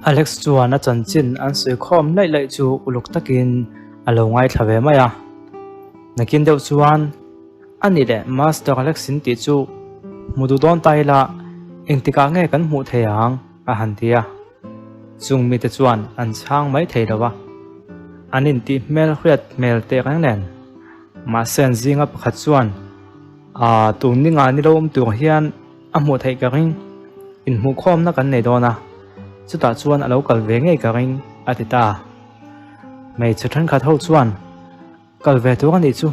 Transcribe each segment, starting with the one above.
Alex chuan a chanchin an sawi khawm laih laih chu uluk takin a lo ngaithla ve mai a. Nakin deuh chuan a ni leh Master Alex in tih chu hmu duh dawn ta ila engtikah nge kan hmuh thei ang a han ti a. Chung mite chuan an chhang mai thei lo a, an intih hmel hriat hmel teh reng nen. Mahse an zinga pakhat chuan Aa tun ninga ni lo awm tur hian a hmuh theih ka ring, inhmuhkhawmna kan nei dawn a, chutah chuan a lo kal ve ngei ka ring a ti ta. Hmeichhe thenkhat ho chuan Kal ve tur a nih chu,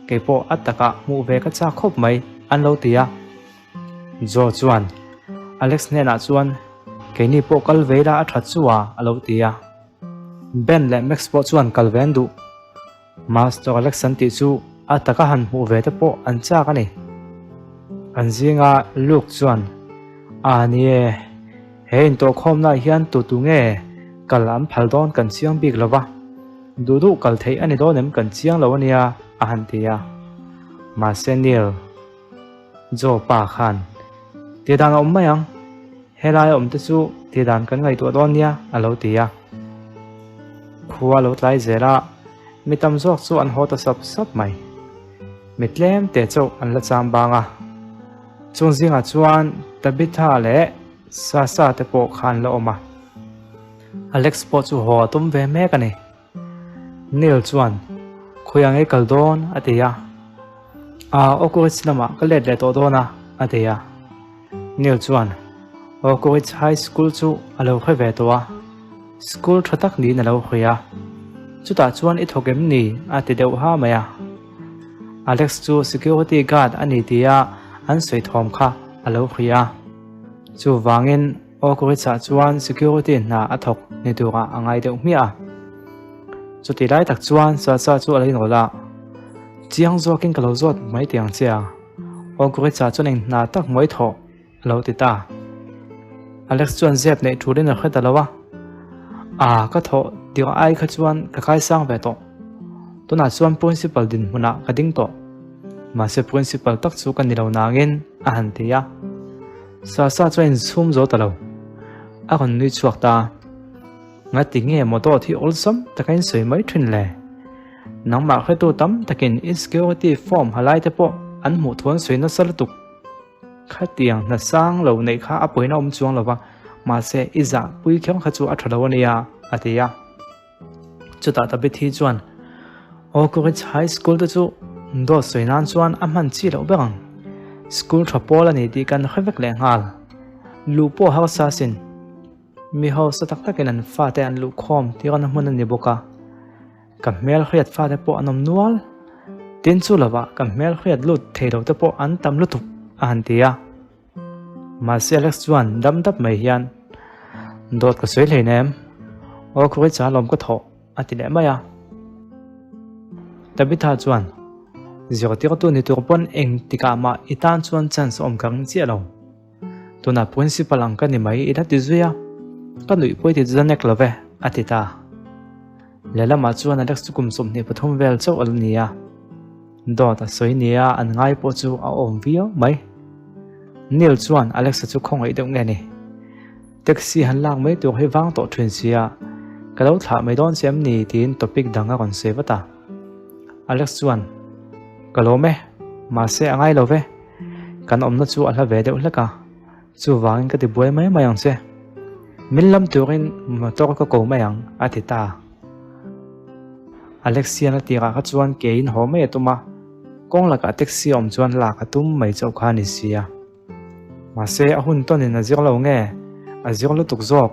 keipawh a takah hmuh ve ka chak khawp mai an lo ti a. Joe chuan Alex hnenah chuan Keini pawh kal ve ila a that chu a a lo ti a. Ben leh Max pawh chuan kal ve an duh. Master Alex an tih chu a taka han hmuh ve te pawh an chak a ni. An zinga Luke chuan, A ni e, he intawhkhawmnaah hian tu tu nge kal an phal dawn kan chiang bik lo va, duh duh kal theih a ni dawn em kan chiang lo a nia, a han ti a. Mahse Neil, Joe pa khan, Ti dan a awm mai ang, helai a awm te chu ti dan kan ngaihtuah dawn nia, a lo ti a. Khua lo tlai zel a, mi tam zawk chu an haw ta sap sap mai. Mi tlem te chauh an la cham bang a. Chung zingah chuan Tabitha leh Sasa te pawh kha an la awm a. Alex pawh chu haw a tum ve mek a ni. Neil chuan, Khawiah nge kal dawn? a ti a. Aa, Oak Ridge lamah ka let leh tawh dawn a, a ti a. Neil chuan, Oak Ridge High School chu a lo hre ve tawh a, school tha tak niin a lo hawi a. Chutah chuan i thawk em ni? a ti deuh ha mai a. Alex chu security guard a ni tia an sawi thawm kha a lo hria a. Chuvangin Oak Ridge-ah chuan security hna a thawk ni turah a ngai deuh hmiah a. Chuti lai tak chuan Sasa chu a lo inrawlh a, Chiang zawkin ka lo zawt mai teh ang che a, Oak Ridge-ah chuan eng hna tak mawi thawh a lo ti ta. Alex chuan zep neih tulin a hre ta lo a, Aa, ka thawh tirh ai kha chuan ka kaisang ve tawh. Tunah chuan principal dinhmunah ka ding tawh. Mahse principal tak chu ka ni lo nangin a han ti a. Sasa chuan a inchhum zo ta lo. A rawn nui chhuak ta. Ngati nge maw dawt hi awlsam taka in sawi mai thin le? Nangmah hretu tam takin insecurity form ha lai te pawh an hmuh thu an sawi nasa lutuk. Khatiang hna sang lo neih kha a pawina awm chuang lo va, mahse i zah pui kher kha chu a tha lo a nia, a ti a. Chutah Tabitha chuan, Oak Ridge High School te chu dawt sawi nan chuan a hman chi loh ber ang. School tha pawl a ni tih kan hre vek leh nghal. Luh pawh harsa asin. Mi hausa tak takin an fate an luh khawm tirna hmun a ni bawk a. Ka hmelhriat fate pawh an awm nual. Tin chu lovah ka hmelhriat lut thei lo te pawh an tam lutuk a han ti a. Mahse Alex chuan dam dap mai hian, Dawt ka sawi hlei nem, aw khawi cha lawm ka thawh a ti leh mai a. Tabitha chuan, Zirtirtu ni tur pawn eng tikah mah i tan chuan chance awm ka ring chiah lo. Tunah principal ang ka ni mai i la ti zui a, ka nuih pawh i ti zanek lo ve a ti ta. Lehlamah chuan Alex chu kum 23 vel chauh a la ni a. Dawt a sawi nia an ngai pawh chu a awm viau mai. Neil chuan Alexa chu khawngaih deuh nge ni? Taxi han lak mai tur hi vang tawh thin sia, ka lo thlah mai dawn che em ni tiin topic dang a rawn sawi vat a. Alex chuan, Ka lawm e, mahse a ngai lo ve. Kan awmna chu a hla ve deuh hlek a, chuvangin ka ti buai mai mai ang che. Min lam turin motor ka ko mai ang, a ti ta. Alexian a tirah kha chuan ke in haw mai a tum a, kawng lakah taxi a awm chuan lak a tum mai chauh kha a ni si a. Mahse a hun tawnin a zir lo nge, a zir lutuk zawk,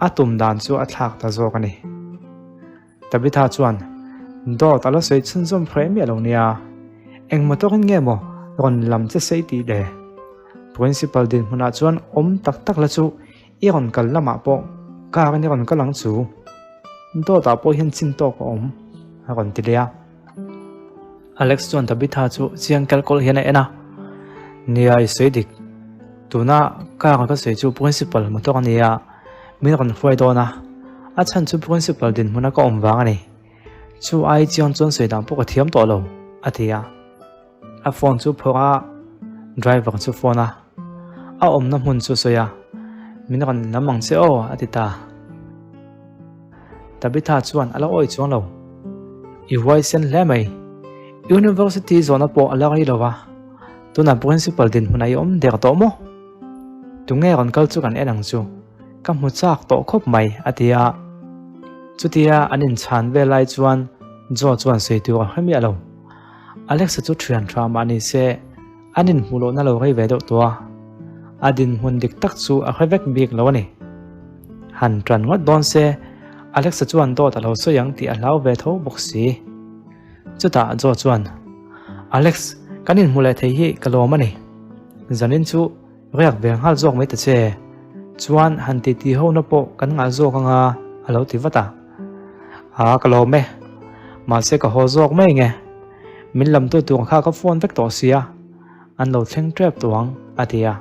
a tum dan chu a thlak ta zawk a ni. Tabitha chuan, Dawt a la sawi chhunzawm hreh miah lo nia, eng motor in nge maw rawn lam che sei tih le? Principal dinhmunah chuan awm tak tak la chu I rawn kal lamah pawh car in i rawn kal ang chu. Dawtah pawh hian chin tawk a awm, a rawn ti leh a. Alex chuan Tabitha chu chiang kel kawlh hian a en a, Nia i sawi dik. Tuna car ka sawi chu principal motor a nia, min rawn hruai dawn a. A chhan chu principal dinhmuna ka awm vang a ni. Chu ai chiang chuan sawi dan pawh ka thiam tawh lo, a ti a. A phone chu phawrh a, driver chu phone a, a awmna hmun chu sawi a. Min rawn lam ang che aw, a ti ta. Tabitha chuan a la awi chuang lo. I huaisen hle mai. University zawhna pawh a la rei lo va, tunah Principal dinhmunah i awm der tawh maw? Tunge rawn kal chu kan en ang chu. Ka hmu chak tawh khawp mai, a ti a. Chutia an inchhan vel lai chuan Joe chuan sawi tur a hre miah lo. Alexa chu thian tha mah ni se, an inhmuh lohna lo rei ve deuh tawh a. A dinhmun dik tak chu a hre vek bik lo a ni. Han tan ngawt dawn se, Alexa chuan dawt a lo sawi ang tih a hlau ve tho bawk si. Chutah Joe chuan, Alex, kan inhmuh leh thei hi ka lawm a ni. Zanin chu Riak ve nghal zawk mai ta che. Chuan han titi ho na pawh kan ngah zawk anga a lo ti vat a. Aa ka lawm e. Mahse ka haw zawk mai nge. Min lam tu tur kha ka phone vek tawh sia. An lo thleng tep tawh ang a ti a.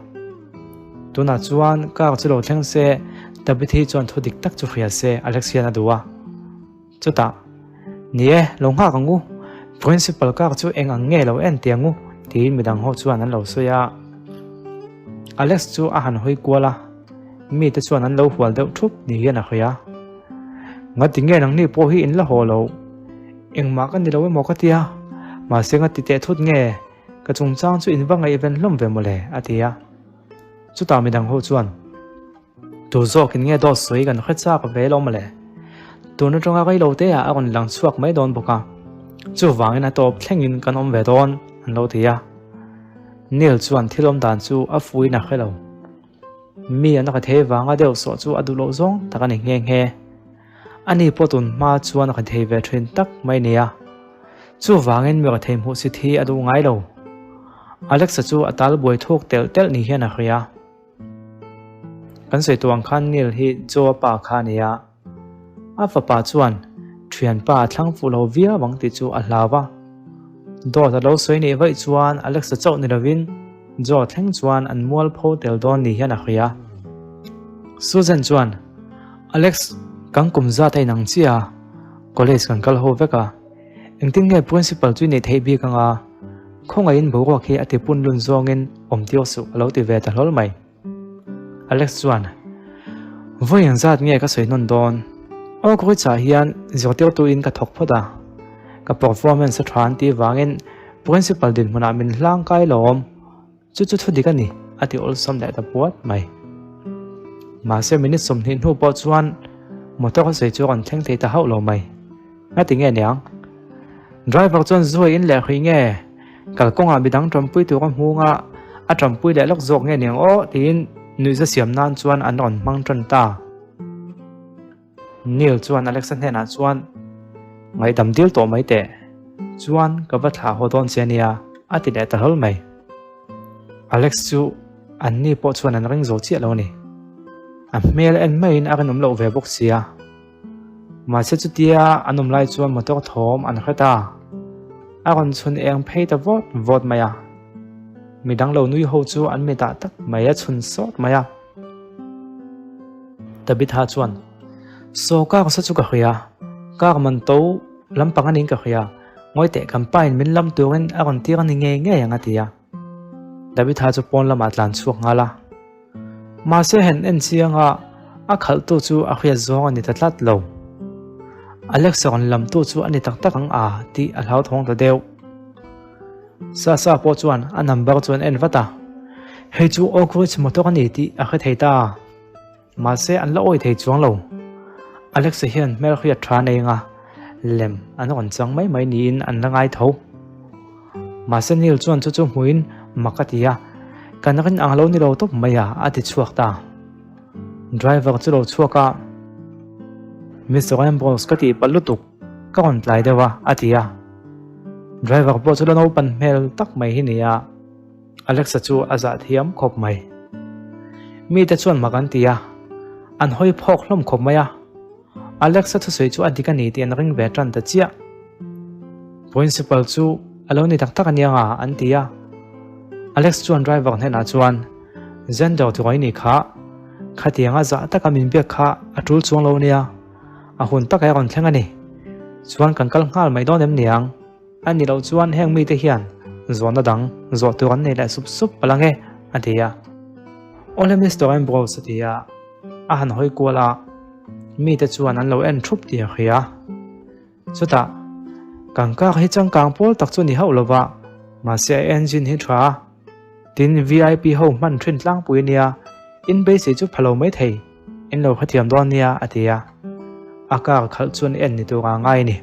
Tunah chuan car chu lo thleng se Tabitha chuan thu dik tak chu hria se Alex hian a duh a. Chutah, Ni e, lo nghak ang u. Principal kak chu eng ang nge lo en tiang u, tiin midang ho chuan an lo sawi a. Alex chu a han hawi kual a, mite chuan an lo hual deuh thup ni hian a hawi a. Ngati nge nangni pawh hi in la haw lo? Engmah ka ni lo emaw ka tia, mahse ngati teh thut nge ka chungchang chu in va ngaihven hlawm ve mawle, a ti a. Chutah midang ho chuan. Tu zawkin nge dawt sawi kan hre chak ve lo mawle. Tun atanga rei lo te ah a rawn lang chhuak mai dawn bawk a. Chuvangin a tawp thlengin kan awm ve dawn an lo ti a. Neil chuan thil awm dan chu a fuin a hre lo. Mi an ka thei vanga deuh sawh chu a duh loh zawng tak a ni nghe nghe. Ani pawh tun hma chuan a ka thei ve thin tak mai nia. Chuvangin mi ka thei hmuh si thi a duh ngai lo. Alexa chu a tal buai thuk telh telh ni hian a hria. Kan sawi tawh ang khan Neil hi Joe-a pa kha a ni a. A fapa chuan thianpa a thlang fuh lo viau ang tih chu a hlau a. Dawt a lo sawi neih vaih chuan Alexa chauh ni lovin Joe thleng chuan an mual pho tel dawn ni hian a hria. Susan chuan, Alex, kan kum zat a inang chiah a, college kan kal ho vek a. Engtin nge principal chu i neih theih bik anga? Khawngaihin boruak hi a ti pun lun zawngin awm tir suh a lo ti ve ta hlawl mai. Alex chuan, Vawi eng zat nge ka sawi hnawn dawn? Aw Kawrichah hian zirtirtuin ka thawk phawt a, ka performance a tha an tih vangin principal dinhmunah min hlang kai lawm. Chu chu thu dik a ni, a ti awlsam leh ta puat mai. Mahse minute 20 hnu pawh chuan motor a sawi chu a rawn thleng thei ta hauh lo mai. Ngati nge niang? Driver chuan zuai in leh hrui nge? Kalkawngah midang tanpui tur a hmung a, a tanpui leh lawk zawk nge niang aw tiin nuihza siam nan chuan an rawn hmang tan ta. Neil chuan Alexa hnenah chuan, Ngaihdam dil tawh mai teh. Chuan ka va thlah haw dawn che nia, a ti leh ta hlawl mai. Alex chu anni pawh chuan an ring zo chiah lo a ni. A hmel en maiin a rinawm loh ve bawk sia. Mahse chutia an awm lai chuan motor thawm an hre ta. A rawn chhun eng phei ta vawt vawt mai a. Midang lo nui ho chu an mitah tak mai a chhun sawt mai a. Tabitha chuan, Saw kar sa chu ka hria, kar man to lampang a niin ka hria, ngawi teh kan pa in min lam turin a rawn tir a ni ngei ngei ang a ti a. Tabitha chu pawn lamah a tlan chhuak nghal a. Mahse han en chiang a, a khalhtu chu a hriat zawng a ni ta tlat lo. Alex rawn lamtu chu a ni tak tak ang a tih a hlauthawng ta deuh. Sasa pawh chuan a number chu an en vat a, hei chu Oak Ridge motor a ni tih a hre thei ta. Mahse an la awi thei chuang lo. Alexa hian hmelhriat tha nei anga lem an rawn chang mai mai niin an la ngai tho. Mahse Neil chuan chu chu hmuin mak a ti a, Kan rin ang lo ni lo tawp mai a, a ti chhuak ta. Driver chu lo chhuak a, Mister Ambrose ka tih palh lutuk. Ka rawn tlai deuh a, a ti a. Driver pawh chu la naupan hmel tak mai hi ni a, Alexa chu a zah thiam khawp mai. Mite chuan mak an ti a, an hawi phawk hlawm khawp mai a. Alexa thusawi chu a dik a ni tih an ring ve tan ta chiah. Principal chu a lo ni tak tak aniang a, an ti a. Alex chuan driver hnenah chuan, Xander tuai ni kha, khatianga zah taka min biak kha a tul chuang lo nia. A hun takah a rawn thleng a ni. Chuan kan kal nghal mai dawn em niang? A ni loh chuan heng mite hian zawhna dang zawh tur an nei leh sup sup palh ang e, a ti a. Awle Mister Ambrose a ti a. A han hawi kual a, mite chuan an lo en thup tih a hria. Chutah, kan car hi changkang pawl tak chu ni hauh lo va, mahse a engine hi tha a. Tin, VIP ho hman thin tlangpui nia, in beisei chu pha lo mai thei, in lo hrethiam dawn nia, a ti a. A car khalh chuan en ni tur a ngai a ni.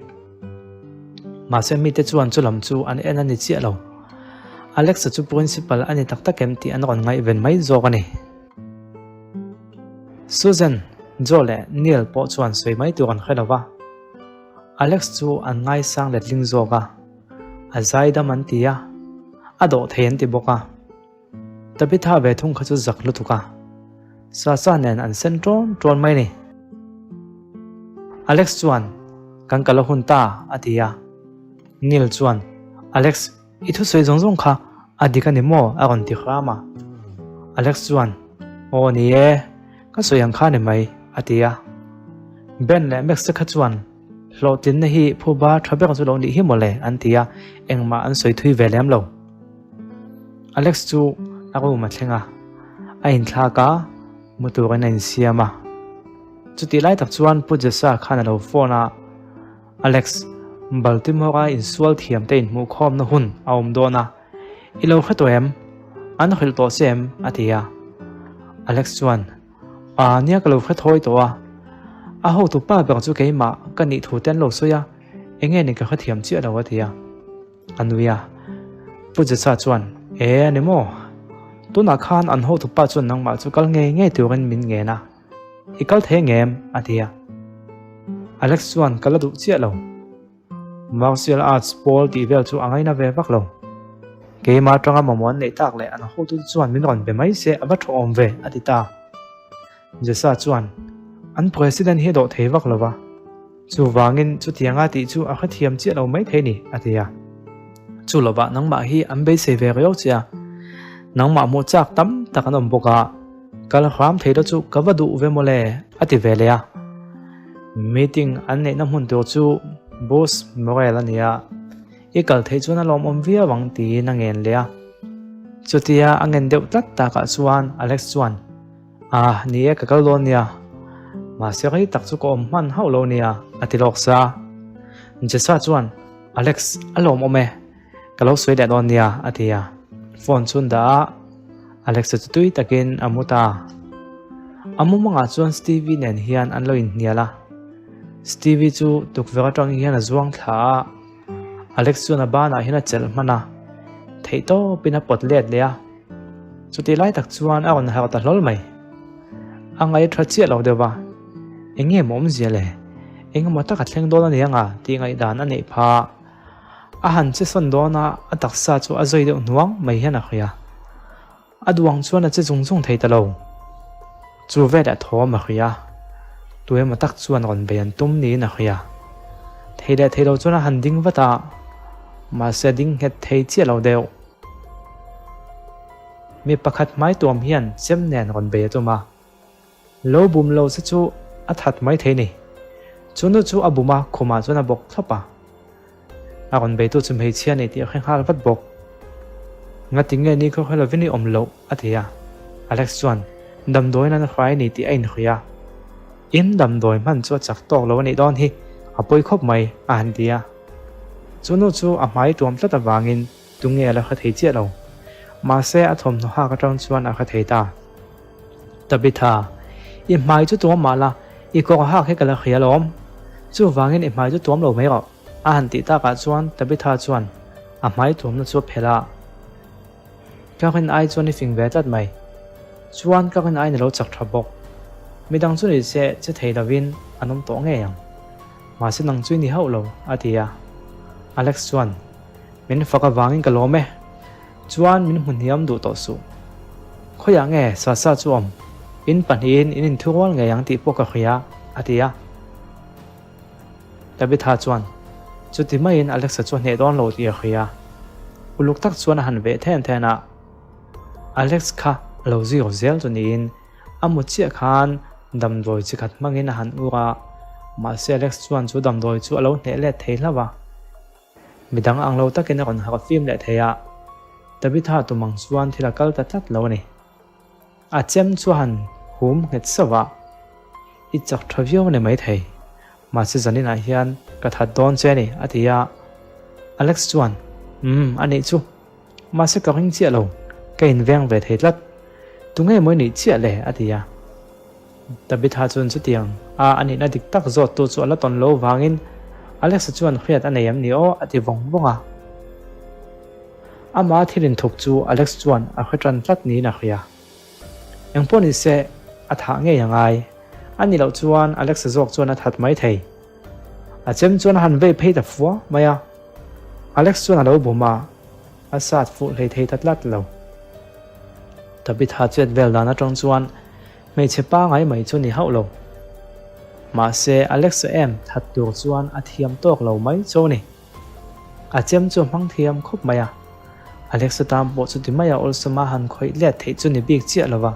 Mahse mite chuan chu lam chu an en a ni chiah lo. Alex-a chu principal a ni tak tak em tih an rawn ngaihven mai zawk a ni. Susan, Joe leh Neil pawh chuan sawi mai tur an hre lo va. Alex chu an ngaisang letling zawk a, a zaidam an ti a, a dawh thei an ti bawk a. Tabitha ve thung kha chu zak lutuk a, Sasa nen an sen ṭawn ṭawn mai ni. Alex chuan, Kan kal a hun ta, a ti a. Neil chuan, Alex, I thusawi zawng zawng kha a dik a ni maw? a rawn ti hram a. Alex chuan, Aw ni e, ka sawi ang kha ni mai, a ti a. Ben leh Max te kha chuan, Hlawhtlinna hi phuba tha ber chu lo nih hi mawle, an ti a, engmah an sawi thui ve lem lo. Alex chu a room a thleng a, a inthlak a, mu turin a insiam a. Chutih lai tak chuan Pu Jesa khan a lo phone a. Alex, Baltimore-a insual thiamte inhmuhkhawmna hun a awm dawn a, i lo hre tawh em? An hrilh tawh che em? a ti a. Alex chuan, Aa, nia ka lo hre thawi tawh a. A hotu pa ber chu keimah ka nih thu te an lo sawi a, enge ni ka hrethiam chiah lo a ti a. A nui a. Pu Jesa chuan, E, a ni maw? Tunah khan an hotu pa chuan nangmah chu kal ngei ngei turin min ngen a. I kal thei ngem? a ti a. Alex chuan ka la duh chiah lo. Martial arts pawl tih vel chu a ngaina ve vak lo. Keimah atanga mamawh an neih tak leh an hotute chuan min rawn be mai se a va thawhawm ve, a ti ta. Jesa chuan an president hi a dawh thei vak lo va. Chuvangin chutianga tih chu a hrethiam chiah lo mai thei ni, a ti a. Chu lovah nangmah hi an beisei ve riau che a, nangmah hmuh chak tam tak an awm bawk a, kal hram thei lo chu ka va duh ve mawle, a ti ve leh a. Meeting an neihna hmun tur chu Boss Morel a ni a, i kal theih chuan a lawmawm viau ang tiin a ngen leh a. Chutia a ngen deuh tlat takah chuan Alex chuan, Ah, ni e, ka kal dawn nia. Mahse rei tak chu ka awm hman hauh lo nia, a ti lawk sa. Jesa chuan, Alex, a lawmawm e. Ka lo sawi leh dawn nia, a ti a. Phone chu an dah a, Alex-a chu tui takin a mu ta. A mumangah chuan Stevie nen hian an lo inhnial a. Stevie chu tukverh atang hian a zuang thla a, Alex chuan a banah hian a chelh hman a, theihtawpin a pawt let leh a. Chutih lai tak chuan a rawn harh ta hlawl mai. A ngaih tha chiah lo deuh va, Eng nge maw awmzia le? Eng emaw tak a thleng dawn a ni anga tih ngaihdan a neih pha. A han che sawn dawn a, a taksa chu a zawi deuh hnuang mai hian a hria. A duang chuan a che zung zung thei ta lo. Chu velah thawm a hria. Tu emaw tak chuan rawn bei an tum niin a hria. Thei leh thei lo chuan a han ding vat a, mahse a ding nghet thei chiah lo deuh. Mi pakhat hmai tuam hian chem nen rawn bei a tum a, lo bum lo che chu a that mai thei ni. Chu nu chu a bum a, khumah chuan a bawk thlawp a. A rawn beitu chu hmeichhia nei tih a hre nghal vat bawk. Ngati nge ni khaw hre lovin i awm loh? a ti a. Alex chuan damdawiin an hrai ni tih a inhria a. In damdawi hman chu a chak tawk lo a nih dawn hi, a pawi khawp mai, a han ti a. Chu nu chu a hmai tuam tlat avangin Tunge a la hre thei chiah lo. Mahse a thawmhnaw hak atang chuan a hre thei ta. Tabitha, i hmai chu tuam mah la, i kawr hak hi ka la hria alawm. Chuvangin i hmai chu tuam lo mai rawh, a han tih takah chuan Tabitha chuan a hmai tuamna chu a phelh a. Ka rin ai chuan i fing ve tlat mai. Chuan ka rin aiin a lo chak tha bawk. Midang chu ni se che thei lovin an awm tawh ngei ang. Mahse nang chu i ni hauh lo, a ti a. Alex chuan. Min fak avangin ka lawm e. Chuan min hmu hniam duh tawh suh. Khawiah nge Sasa chu awm? In pahnihin in inthurual ngei ang tih pawh ka hria, a ti a. Tabitha chuan, Chuti maiin Alexa chu a hneh dawn lo tih a hria. Uluk tak chuan a han veh then then a. Alex kha a lo zir zel chu niin a mu chiah khan damdawi chi khat hmangin a han ur a. Mahse Alex chuan chu damdawi chu a lo hneh let thei hlauh a. Midang ang lo takin a rawn harh fim leh thei a, Tabitha tum ang chuan thil a kal ta tlat lo a ni. A chem chu a han hum nghet sauh a. I chak tha viau a ni maithei, mahse zaninah hian ka that dawn che a ni, a ti a. Alex chuan, Umm, a nih chu. Mahse ka ring chiah lo, ka inveng ve thei tlat. Tunge mawi nih chiah le? a ti a. Tabitha chuan chutiang a a nihna dik tak zawttu chu a la tawn lo vangin Alexa chuan hriat a nei em ni aw a ti vawng vawng a. Ama thil inthup chu Alex chuan a hre tan tlat niin a hria. Engpawh ni se a thah ngei a ngai. A nih loh chuan Alexa zawk chuan a that mai thei. A chem chuan a han vei phei ta fua mai a. Alex chuan a lo bum a, a sat fuh hlei thei ta tlat lo. Tabitha chet vel dan atang chuan hmeichhe pangai mai chu ni hauh lo. Mahse Alex-a em that tur chuan a thiam tawk lo mai chu a ni. A chem chu a hmang thiam khawp mai a, Alex-a tan pawh chuti maia awlsama han khawih let theih chu ni bik chiah lo va.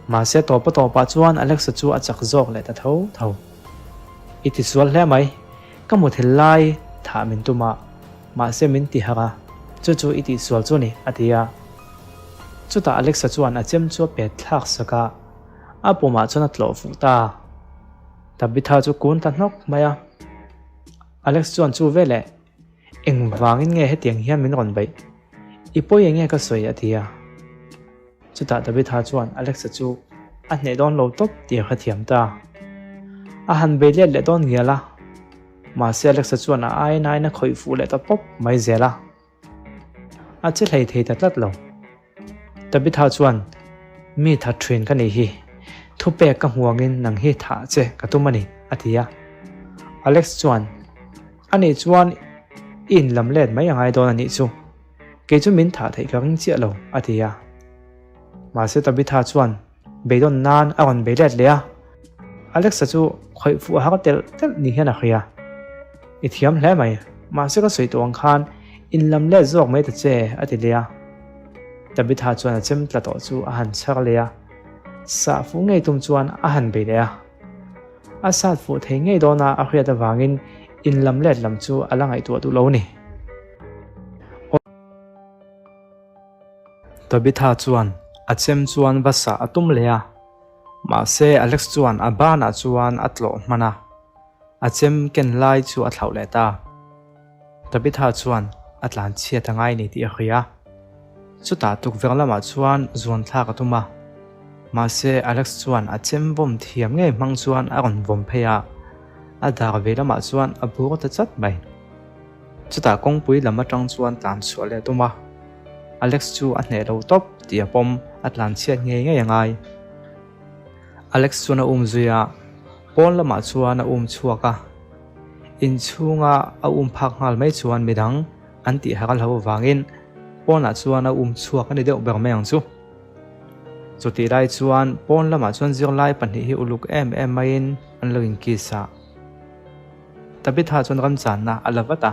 Mahse tawpa tawpah chuan Alex-a chu a chak zawk leh ta tho tho. I tisual hle mai, ka mu thil lai thah min tum a, mahse min ti harh a, chu chu i tihsual chu ni, a ti a. Chutah Alex-a chuan a chem chu a pet thlak sak a, a pumah chuan a tlawh fuh ta. Tabitha chu kun ta hnawk mai a. Alex chuan chu veleh, Engvangin nge hetiang hian min rawn beih? I pawi eng nge ka sawi? a ti a. Chutah Tabitha chuan Alexa chu a hneh dawn lo tawp tih a hrethiam ta. A han bei let leh dawn ngial a, mahse Alexa chuan a ai nain a khawih fuh leh ta pawp mai zel a. A che hlei thei ta tlat lo. Tabitha chuan, Mi that thin ka nih hi, thupek ka hmuangin nang hi thah che ka tum a ni, a ti a. Alex chuan, Anih chuan i inlam let mai a ngai dawn a nih chu. Kei chu min thah theih ka ring chiah lo, a ti a. Mahse Tabitha chuan beidawn nan a rawn bei let leh a. Alexa chu khawih fuh a har telh telh ni hian a hria. I thiam hle mai, mahse ka sawi tawh ang khan in lam let zawk mai ta che, a ti leh a. Tabitha chuan a chem tla tawh chu a han chhar leh a, sah fuh ngei tum chuan a han bei leh a. A sat fuh thei ngei dawn a a hriat avangin in lam let lam chu a la ngaihtuah duh lo a ni. Tabitha chuan a chem chuan va sah a tum leh a, mahse Alex chuan a banah chuan a tlawh hman a, a chem ken lai chu a thlauh leh ta. Tabitha chuan a tlan chhiat a ngai ni tih a hria. Chutah tukverh lamah chuan zuan thlak a tum a, mahse Alex chuan a chem vawm thiam ngei hmang chuan a rawn vawm phei a, a dar ve lamah chuan a bur ta chat mai. Chutah kawngpui lam atang chuan tlan chhuah leh a tum a, Alex chu a hneh lo tawp tih a pawm, a tlan chhiat ngei ngei a ngai. Alex chuan a um zui a, pawn lamah chuan a um chhuak a, inchhunga a um phak nghal mai chuan midang an tih har a hlo avangin pawnah chuan a um chhuak a ni deuh ber mai ang chu. Chutih lai chuan pawn lamah chuan zirlai pahnih hi uluk em em maiin an lo inkiss a. Tabitha chuan ramchanna a la vat a,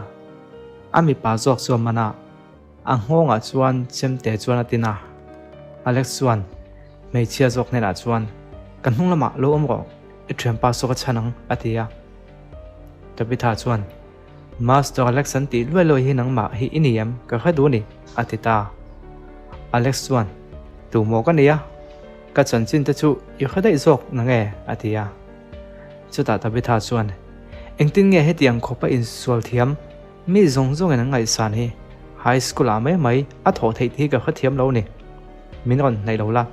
a mipa zawk chu a man a, a nghawngah chuan chemte chuan a tin a. Alex chuan hmeichhia zawk hnenah chuan, Ka hnung lamah lo awm rawh, i thianpa saw ka chhan ang, a ti a. Tabitha chuan, Master Alex an tih luai luai hi nangmah hi i ni em? Ka hre duh a ni, a ti ta. Alex chuan, Tu maw ka nia? Ka chanchin te chu i hre daih zawk nange? a ti a. Chutah Tabitha chuan, Engtin nge hetiang khawpa insual thiam mi zawng zawngin an ngaihsan hi? High school ah mai mai a thawh theih tih hi ka hrethiam lo a ni. Min rawn hnaih lo la,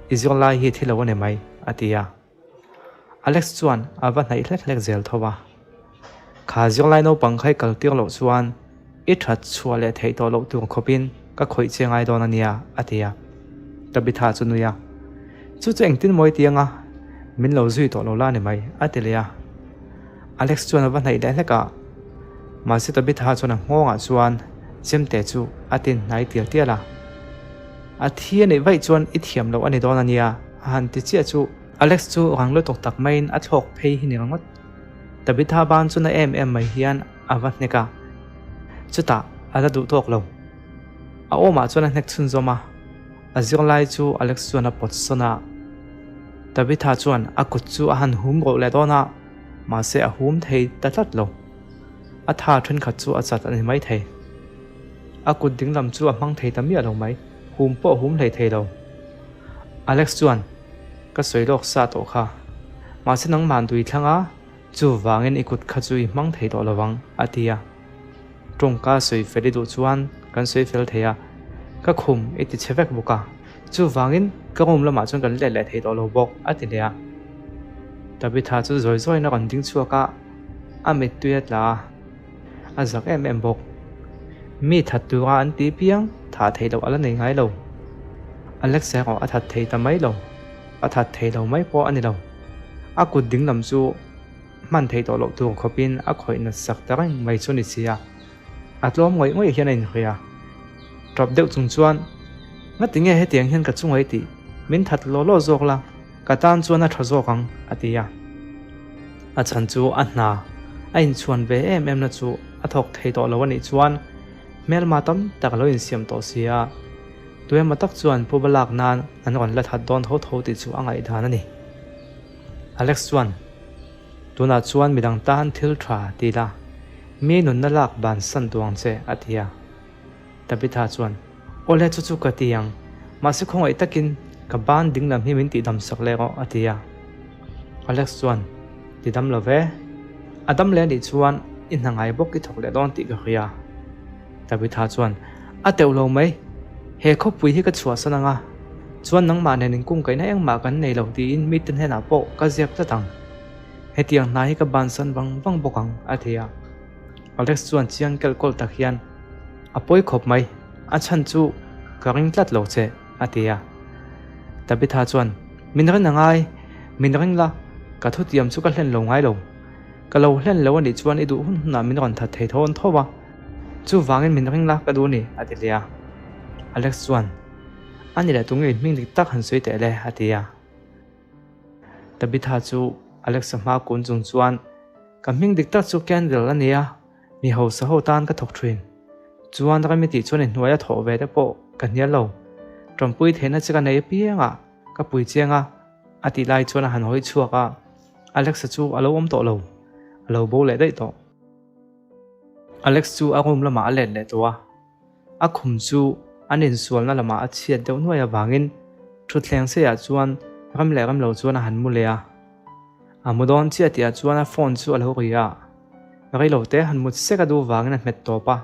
i zirlai hi thi lo a ni mai, a ti a. Alex chuan a va hnaih hlek hlek zel tho a. Kha zirlai naupang kha i kal tir loh chuan i that chhuah leh theih tawh loh tur khawpin ka khawih che ngai dawn a nia, a ti a. Tabitha chu nui a, Chu chu engtin mawi ti anga min lo zui tawh lo la ni mai, a ti leh a. Alex chuan a va hnaih leh hlek a, mahse Tabitha chuan a nghawngah chuan chemte chu a tin hnai tial tial a. A thi a neih vaih chuan i thiam loh a ni dawn a nia, a han ti chiah chu. Alex chu rang lutuk tak maiin a thlawk phei hi ni ringawt. Tabitha ban chu na em em mai hian a va hnek a, chutah a la duh tawk lo. A awmah chuan a hnek chhunzawm a, a zirlai chu Alex chuan a pawt sawn a. Tabitha chuan a kut chu a han hum roh leh dawn a, mahse a hum thei ta tlat lo. A tha thenkhat chu a chat a ni maithei. A kut dinglam chu a hmang thei ta miah lo mai, hum pawh a hum hlei thei lo. Alex chuan, Ka sawi lawk sa tawh kha. Mahse nangmah dui thlang a, chuvangin i kut kha chu i hmang thei tawh lovang, a ti a. Tawngka sawi fel i duh chuan kan sawi fel thei a, ka khum i ti chhe vek bawk a, chuvangin ka room lamah chuan kan let leh thei tawh lo bawk, a ti leh a. Tabitha chu zawi zawiin a rawn ding chhuak a, a mittui a tla a, a zak em em bawk. Mi that tura an tih piang thah theih loh a la nei ngai lo. Alex erawh a that thei ta mai lo. A that thei lo mai pawh a ni lo. A kut ding lam chu hman theih tawh loh tur khawpin a khawih nat sak ta reng mai chu ni si a. A tlawm ngawih ngawih hian a inhria a. Tap deuh chung chuan, Ngati nge hetiang hian ka chungaih tih? Min that law law zawk la, ka tan chuan a tha zawk ang, a ti a. A chhan chu a hna a inchhuan ve em em na chu a thawk thei tawh lo a nih chuan hmelma tam tak a lo insiam tawh si a. Tuemaw tak chuan pu ba lak nan an rawn la that dawn tho tho tih chu a ngaihdan a ni. Alex chuan, Tunah chuan midang tan thil tha ti la, mi nunna lak bansan duh ang che, a ti a. Tabitha chuan, Awle chu chu ka ti ang, mahse khawngaih takin ka ban dinglam hi min tihdam sak leh rawh, a ti a. Alex chuan, Ti dam lo ve, a dam leh anih chuan i hna ngai bawk i thawk leh dawn tih ka hria. Tabitha chuan, A teuh lo mai, he khawpui hi ka chhuahsan ang a, chuan nangmah nen inkungkaihna engmah kan nei lo tiin mite hnenah pawh ka ziak tlat ang. Hetiang hna hi ka bansan vang vang bawk ang, a ti a. Alex chuan chiang kelh kawlh tak hian, A pawi khawp mai, a chhan chu ka ring tlat lo che, a ti a. Tabitha chuan, Min rin a ngai, min ring la, ka thutiam chu ka hlen lo ngai lo. Ka lo hlen lo a nih chuan i duh hun hunah min rawn that thei thawn tho a, chuvangin min ring la ka duh a ni, a ti leh a. Alex chuan, A ni leh tunge hming dik tak han sawi teh le, a ti a. Tabitha chu Alex-a hma kun chung chuan, Ka hming dik tak chu Candle a ni a, mi hausa ho tan ka thawk thin. Chuan rami tih chuan inhnuai a thawh ve te pawh ka hnial lo. Tanpui theihna che ka nei apiang a, ka pui chiang a, a tih lai chuan a han hawi chhuak a. Alex-a chu a lo awm tawh lo, a lo bo leh daih tawh. Alex chu a room lamah a let leh tawh a, a khum chu an insualna lamah a chhiat deuh nuai avangin thutthleng seiah chuan ram leh ram lo chuan a han mu leh a. A mu dawn chiah tihah chuan a phone chu a lo ri a, reilote han mut sek a duh vangin a hmet tawp a.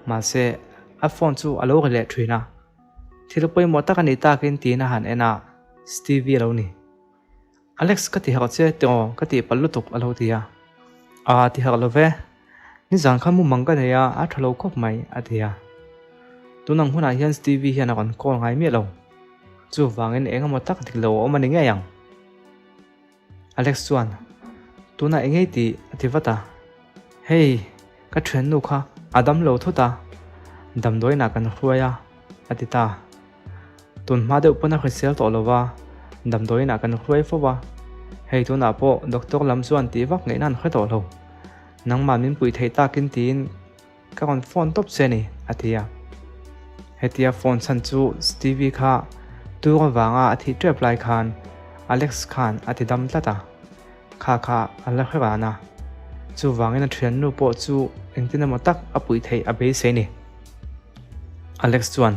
Mahse, a phone chu a lo ri leh thin a, thil pawimawh tak a nih takin tiin a han en a, Stevie a lo ni. Alex ka ti harh che tiraw ka tih palh lutuk a lo ti a. Aa ti harh lo ve, nizan kha mumang ka nei a, a tha lo khawp mai a ti a. Tunang hunah hian Stevie hian a rawn call ngai miah lo, chuvangin eng emaw tak dik lo a awm a ni ngei ang. Alex chuan, Tunah eng ei tih? a ti vat a. Hei, ka thiannu kha a dam lo thut a, damdawiinah kan hruai a, a ti ta. Tun hma deuh pawn a hrisel tawh lo va, damdawiinah kan hruai fo va. Hei tunah pawh doctor lam chuan tih vak ngaihna an hre tawh lo. Nangmah min puih theih takin tiin Ka rawn phone tawp che ni, a ti a. Hetia phone chhan chu Stevie kha tur avanga a thih tep lai khan Alex khan a ti dam tlat a, kha kha a la hre ran a. Chuvangin a thiannu pawh chu engtin emaw tak a puih theih a beisei ni. Alex chuan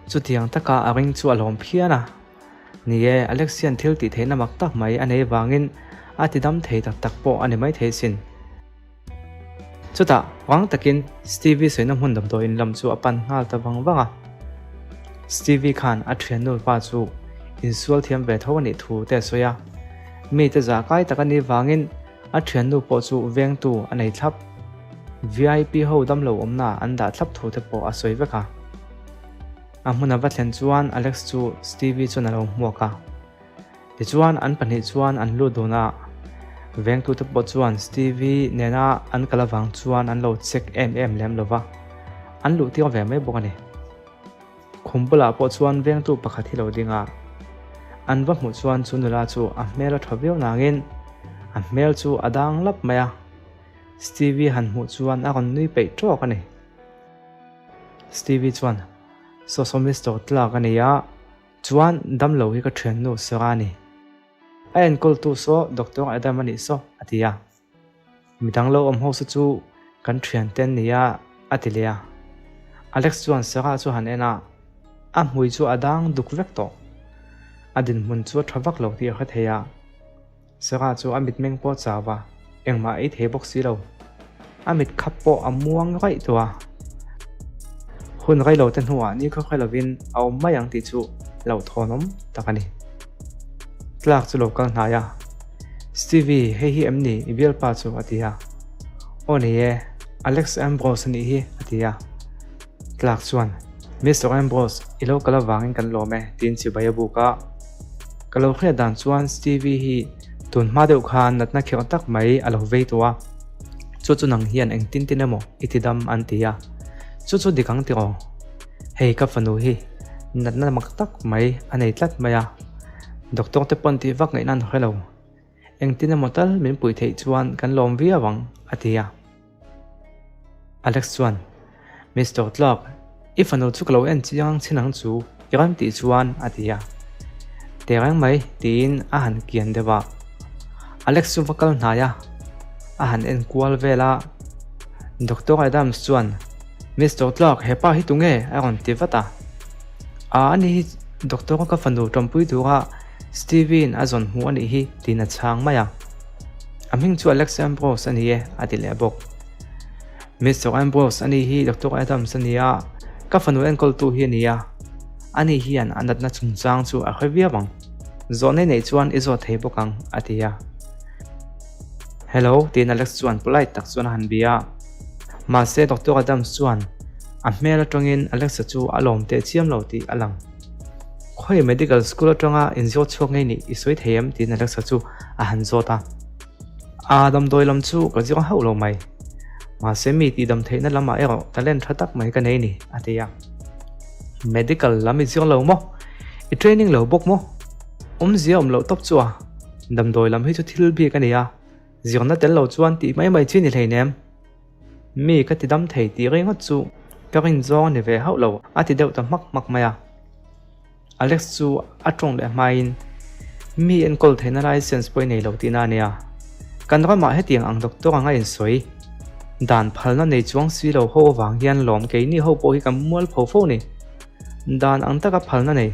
chutiang taka a ring chu a lawm phian a. Ni e, Alex hian thil tih theihna mak tak mai a nei vangin a ti dam thei tak tak pawh a ni maithei sin. Chutah, rang takin Stevie sawiina hmun damdawiin lam chu a pan nghal ta vang vang a. Stevie khan a thiannu pa chu insual thiam ve tho a nih thu te a sawi a. Mite zah kai tak a nih vangin a thiannu pawh chu vengtu a nei thlap. VIP ho damlo awmna an dah thlap thu te pawh a sawi vek a. A hmun a va thlen chuan Alex chu Stevie chuan a lo hmuak a. Tichuan an pahnih chuan an lut dun a, vengtute pawh chuan Stevie nena an kal avang chuan an lo check em em lem lo va, an luh tir ve mai bawk a ni. Khum bulah pawh chuan vengtu pakhat hi lo ding a, an va hmuh chuan chu nula chu a hmel a tha viau nangin a hmel chu a dang lap mai a, Stevie han hmuh chuan a rawn nui peih tawk a ni. Stevie chuan, Saw saw Mister Clark a ni a, Chuan damlo hi ka thiannu Sarah a ni. A enkawltu saw Doctor Adam a nih saw, a ti a. Midang lo awm ho saw chu kan thiante an ni a, a ti leh a. Alex chuan Sarah chu han en a, a hmui chu a dang duk vek tawh. A dinhmun chu a tha vak lo tih a hre thei a. Sarah chu a mitmeng pawh a chau a, engmah a ei thei bawk si lo. A mit khap pawh a muang raih tawh a. Hun rei lo te hnuah ni khaw hre lovin a awm mai ang tih chu hlauhthawnawm tak a ni. Clark chu lo kal hnai a, Stevie, hei hi em ni i bialpa chu? a ti a. Aw ni e, Alex Ambrose a nih hi, a ti a. Clark chuan, Mister Ambrose, i lo kal avangin kan lawm e, tiin chibai a buk a. Ka lo hriat dan chuan Stevie hi tun hma deuh khan natna khirh tak mai a lo vei tawh a, chu chu nang hian engtin tin emaw i ti dam an ti a, chu chu dik ang tiraw? Hei ka fanu hi natna mak tak mai a nei tlat mai a, doctor te pawn tih vak ngaihna an hre lo, engtin emaw tal min puih theih chuan kan lawm viau ang a ti a. Alex chuan, Mister Clark, i fanu chu ka lo en chiang ang chin ang chu, i rawn tih chuan a ti a. Tehreng mai, tiin a han kian deuh a. Alex chu va kal hnai a, a han en kual vel a. Doctor Adams chuan, Mister Clark, he pa hi tunge? a rawn ti vat a. A, ani hi doctor ka fanu tawmpui tura Steven a zawn hmuh a nih hi, tiin a chhang mai a. A hming chu Alex Ambrose a ni e, a ti leh bawk. Mister Ambrose a ni hi Doctor Adams a ni a, ka fanu enkawltu hi a ni a. Ani hian a natna chungchang chu a hre viau ang. Zawhna i neih chuan i zawt thei bawk ang, a ti a. Hello, tiin Alex chuan polite tak chuan a han bia a. Mahse Doctor Adams chuan a hmel atangin Alex-a chu a lawm teh chiam lo tih a lang. Khawi medical school atanga inzawt chhuak ngei nih i sawi thei em? tiin Alexa chu a han zawt a. A damdawi lam chu ka zir hauh lo mai. Mahse mi tihdam theihna lamah erawh talent tha tak mai ka nei ni, a ti a. Medical lam i zir lo maw? I training lo bawk maw? Awmzia awm loh tawp chu a, damdawi lam hi chu thil bik a ni a, zirna tel lo chuan tih mai mai chi ni hleinem. Mi ka ti dam thei tih ringawt chu ka rin zawng a ni ve hauh lo, a ti deuh ta hmak hmak mai a. Alex chu a tawng leh hmain, Mi enkawl theihna license pawh i nei lo tihna a nia. Kan ramah hetiang ang doctor anga insawi dan phalna nei chuang si lo ho avang hian lawm keini ho pawh hi kan mualpho fo ni. Dan ang taka phalna nei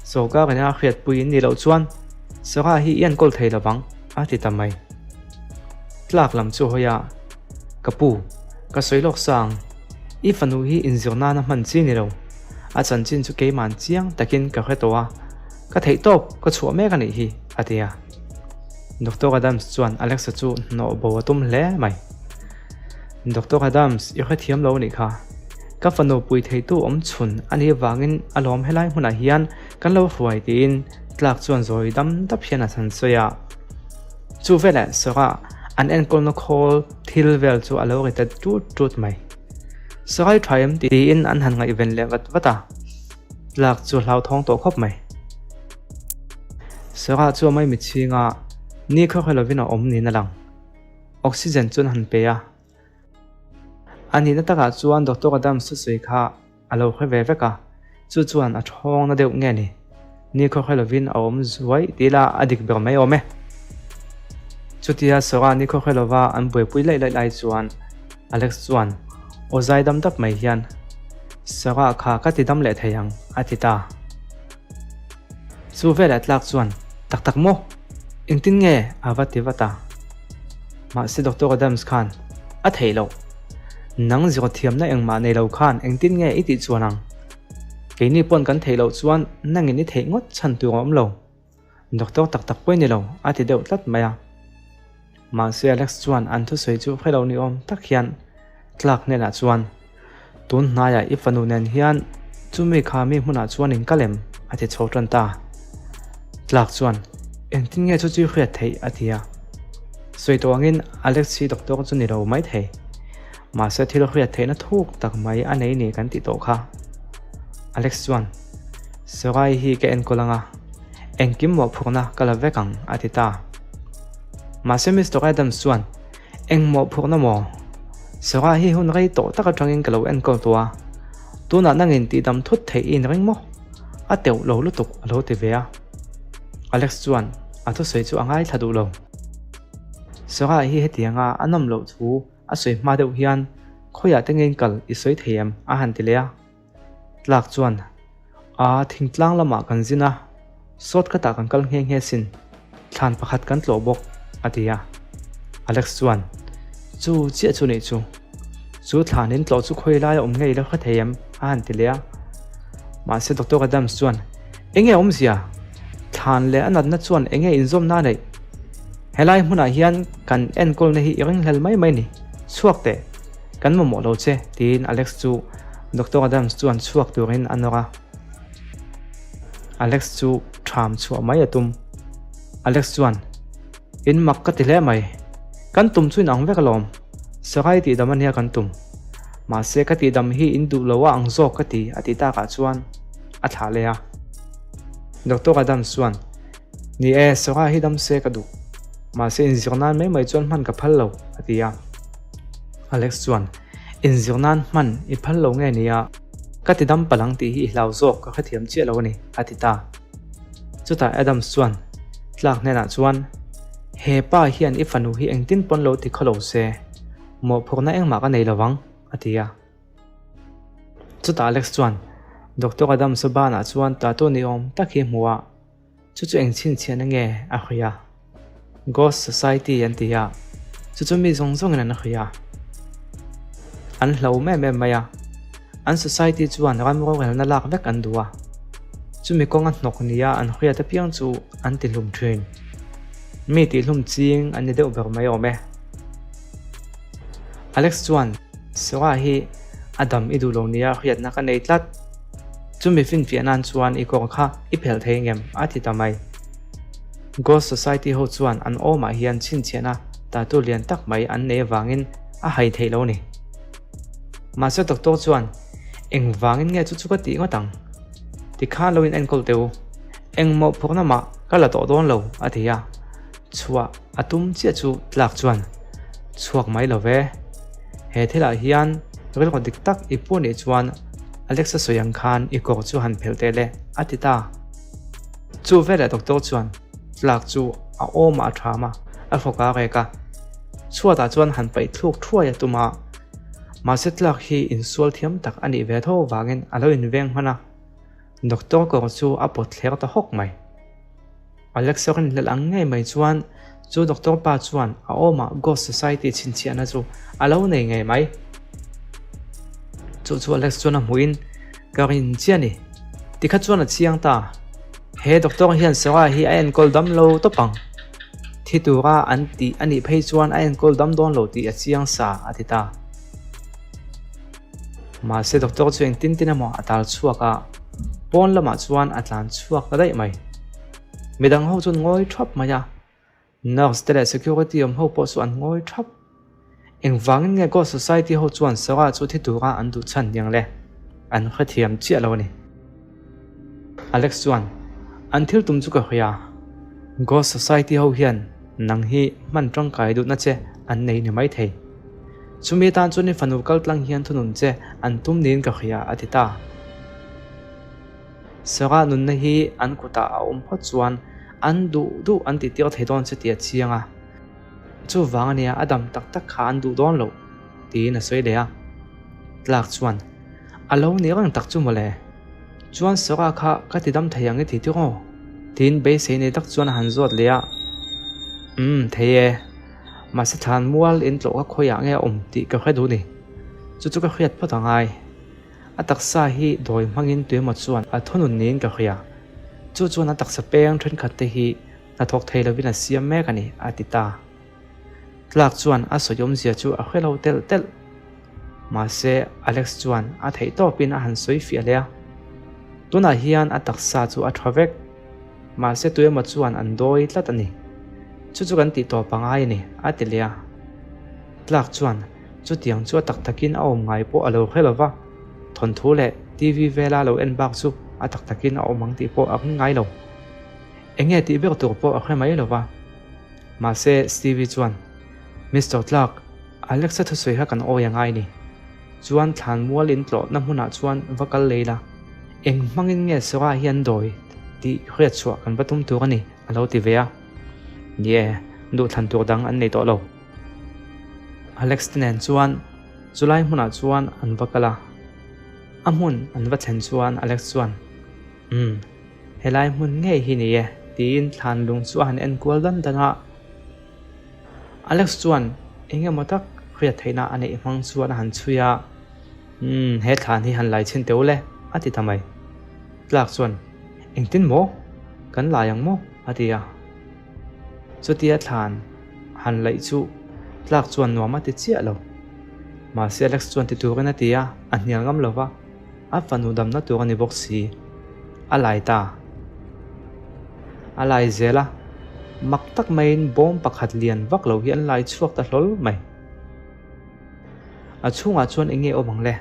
sorkar ina a hriatpui in nih loh chuan Sarah hi i enkawl thei lovang, a ti ta mai. Tlak lam chu hawi a, Ka pu, ka sawi lawk sa ang. I fanu hi inzir nana hman chi ni lo. A chanchin chu keiman chiang takin ka hre tawh a, ka theih tawp ka chhuah mek a nih hi, a ti a. Doctor Adams chuan Alexa chu hnawh bo a tum hle mai. Doctor Adams, i hrethiam lo a nih kha. Ka fanu pui theitu awm chhun a nih avangin a lawm helai hmunah hian kan lo hruai tiin tlak chuan zawi dam dap hian a han sawi a. Chu veleh Sarah an enkawlna khawl thil vel chu a lo ri ta tut tut mai. Sarai tha em tiin an han ngaihven leh vat vat a, tlak chu hlauthawng tawh khawp mai. Sarah chu a mai mitchhinga ni khaw hre lovin a awm niin a lang. Oxygen chu an han pe a. A nihna takah chuan Doctor Adams thusawi kha A lo hre ve vek a, chu chuan a thawng na deuh nge ni? Ni khaw hre lovin a awm zuai ti ila a dik ber mai awm e. Chutia Sora ni khaw hre lova an buaipui laih laih lai chuan Alex chuan aw zai dam dap mai hian, Sora kha ka ti dam leh thei ang, a ti ta. Chu velah tlak chuan, Tak tak maw? Engtin nge? a va ti vat a. Mahse Doctor Adams khan, A theih loh. Nang zir thiamna engmah nei lo khan engtin nge i tih chuan ang? Keini pawn kan theih loh chuan nangin i theih ngawt chhan tur a awm lo. Doctor tak tak pawh i ni lo, a ti deuh tlat mai a. Mahse Alex chuan an thusawi chu hre lo ni awm tak hian Clark hnenah chuan, Tun hnaiah i fanu nen hian chumi kha mi hmunah chuan in kal em? a ti chho tan ta. Clark chuan, Engtin nge chu chu i hriat theih? a ti a. Sawi tawh angin Alex hi doctor chu ni lo mai thei. Mahse thil hriat theihna thuk tak mai a nei ni kan tih tawh kha. Alex chuan, Sarai hi ka enkawl anga, engkim mawhphurhna ka la vek ang a ti ta. Mahse Mister Adams chuan, Eng mawhphurhna maw? Sarai hi hun rei tawh tak atangin ka lo enkawl tawh a, tunah nangin tihdam thut theih i inring maw? A teuh lo lutuk a lo ti ve a. Alex chuan a thusawi chu a ngaithla duh lo. Sarah hi hetianga a nawm loh thu a sawi hma deuh hian khawiah te ngein kal i sawi thei em? a han ti leh a. Tlak chuan, A, thingtlang lamah kan zin a. Sawt khatah kan kal nghe nghe sin, thlan pakhat kan tlawh bawk, a ti a. Alex chuan, Chu chiah chu nih chu. Chu thlan in tlawh chu khawi laia awm ngei la hre thei em? a han ti leh a. Mahse Doctor Adams chuan, Enge awmzia? Thlan leh a natna chuan enge inzawmna a neih? Helai hmunah hian kan enkawlna hi i ringhlel mai mai ni. Chhuak teh. Kan mamawh lo che, tiin Alex chu Doctor Adams chuan chhuak turin a nawr a. Alex chu ṭham chhuah mai a tum. Alex chuan, In mak ka ti hle mai. Kan tum chu inang vek alawm. Sarai tihdam ania kan tum. Mahse ka tihdam hi in duh lo a ang zawk ka ti a ti takah chuan a thlah leh a. Doctor Adams chuan, Ni e, Sarah hi dam se ka duh. Mahse inzir nan mai mai chuan hman ka phal lo, a ti a. Alex chuan, Inzir nan hman i phal lo nge nia? Ka ti dam palh ang tih hi i hlau zawk ka hrethiam chiah lo a ni, a ti ta. Chutah Adams chuan Clark hnenah chuan, He pa hian i fanu hi engtin pawn lo ti khaw lo se, mawhphurhna engmah ka nei lo vang, a ti a. Chutah Alex chuan Doctor Adams-a banah chuan tattoo ni awm tak hi a hmu a. Chu chu eng chhinchhiahna nge a hawi a? Ghost Society an ti a, chu chu mi zawng zawngin an hawi a. An hlauhawm em em mai a, an society chuan ram rorelna lak vek an duh a. Chumi kawnga hnawk nia an hriat apiang chu an ti hlum thin. Mi tihhlum ching an ni deuh ber mai awm e. Alex chuan Sarah hi a dam i duh lo nia hriatna ka nei tlat. Chumi finfiah nan chuan i kawr kha i phelh thei ngem a ti ta mai. Ghost Society ho chuan an awmah hian chhinchhiahna tattoo lian tak mai an nei avangin a hai theih lo ni. Mahse doctor chuan engvangin nge chu chu ka tih ngawt ang? Tikhan lo in enkawl teh u. Engmawh phurna mah ka la tawh dawn lo a ti a. Chhuah a tum chiah chu tlak chuan chhuak mai lo ve. He thilah hian rilru dik tak i pu nih chuan Alexa sawi ang khan i kawr chu han phelh teh le a ti ta. Chu veleh doctor chuan tlak chu a awmah a ṭham a, a hrawk a rek a. Chhuatah chuan han paih thluk thuai a tum a. Mahse tlak hi insual thiam tak a nih ve tho vangin a lo inveng hman a. Doctor kawr chu a pawt thler ta hawk mai. Alexa rinhlelh ang ngei mai chuan chu doctor pa chuan a awmah Ghost Society chhinchhiahna chu a lo nei ngei mai. Chu chu Alex chuan a hmuhin ka rin chiah a ni. Tikha chuan a chiang ta. He doctor hian Sarah hi a enkawl dam lo tawp ang. Thi tura an tih a nih phei chuan a enkawl dam dawn lo tih a chiang sa a ti ta. Mahse doctor chu engtin tin emaw a tal chhuak a, pawn lamah chuan a tlan chhuak ta daih mai. Midang ho chuan ngawi thap mai a, nurse te leh security awm ho pawh chu an ngawi thap. Engvangin nge Ghost Society ho chuan Sarah chu thi tura an duh chhan niang le? An hrethiam chiah lo a ni. Alex chuan, An thil tum chu ka hria. Ghost Society ho hian nang hi hman tangkai duhna che an nei ni maithei. Chumi atan chuan i fanu kal tlang hian thunun che an tum niin ka hria, a ti ta. Sarah nunna hi an kutah a awm phawt chuan an duh duh an tihtir thei dawn che tih a chiang a. Chuvang ania a dam tak tak kha an duh dawn loh, tiin a sawi leh a. Tlak chuan, A lo ni reng tak chu mawle. Chuan Sarah kha ka ti dam thei ang i ti tir aw? Tiin beisei nei tak chuan a han zawt leh a. Umm, thei e. Mahse thlan mual in tlawh ka khawiah nge a awm tih ka hre duh ni. Chu chu ka hriat phawt a ngai. A taksa hi dawi hmangin tuemaw chuan a thunun niin ka hria. Chu chuan a taksa peng thenkhat te hi hnathawk thei lovin a siam mek a ni, a ti ta. Clark chuan a sawi awmzia chu a hre lo telh telh. Mahse Alex chuan a theih tawpin a han sawi fiah leh a. Tunah hian a taksa chu a tha vek. Mahse tuemaw chuan an dawi tlat a ni. Chu chu kan tih tawp a ngai a ni, a ti leh a. Clark chuan chutiang chu a tak takin a awm ngai pawh a lo hre lo va, thawnthu leh TV vela lo en bak chu a tak takin a awm ang tih pawh a ring ngai lo. Eng nge tih ber tur pawh a hre mai lo va. Mahse Stevie chuan, Mister Clark, Alexa thusawi kha kan awi a ngai ni. Chuan thlan mual in tlawhna hmunah chuan va kal lei la. Eng hmangin nge Sarah hi an dawi tih hriat chhuah kan va tum tur a ni, a lo ti ve a. Ni e, duhthlan tur dang an nei tawh lo. Alex te nen chuan chulai hmunah chuan an va kal a. A hmun an va thlen chuan Alex chuan, Umm. Helai hmun ngei hi ni e, tiin thlan lung chu a han en kual dan dan a. Alex chuan eng emaw tak hriat theihna a neih hmang chuan a han chhui a, Umm, he thlan hi han lai chhin teh ule, a ti ta mai. Clark chuan, Engtin maw? Kan lai ang maw? a ti a. Chutia thlan han laih chu Clark chuan nuam a ti chiah lo. Mahse Alex chuan ti turin a ti a, a hnial ngam lo va, a fanu damna tur a ni bawk si. A lai ta. A lai zel a, mak tak maiin bawm pakhat lian vak lo hi an lai chhuak ta hlawl mai. A chhungah chuan eng nge awm ang le?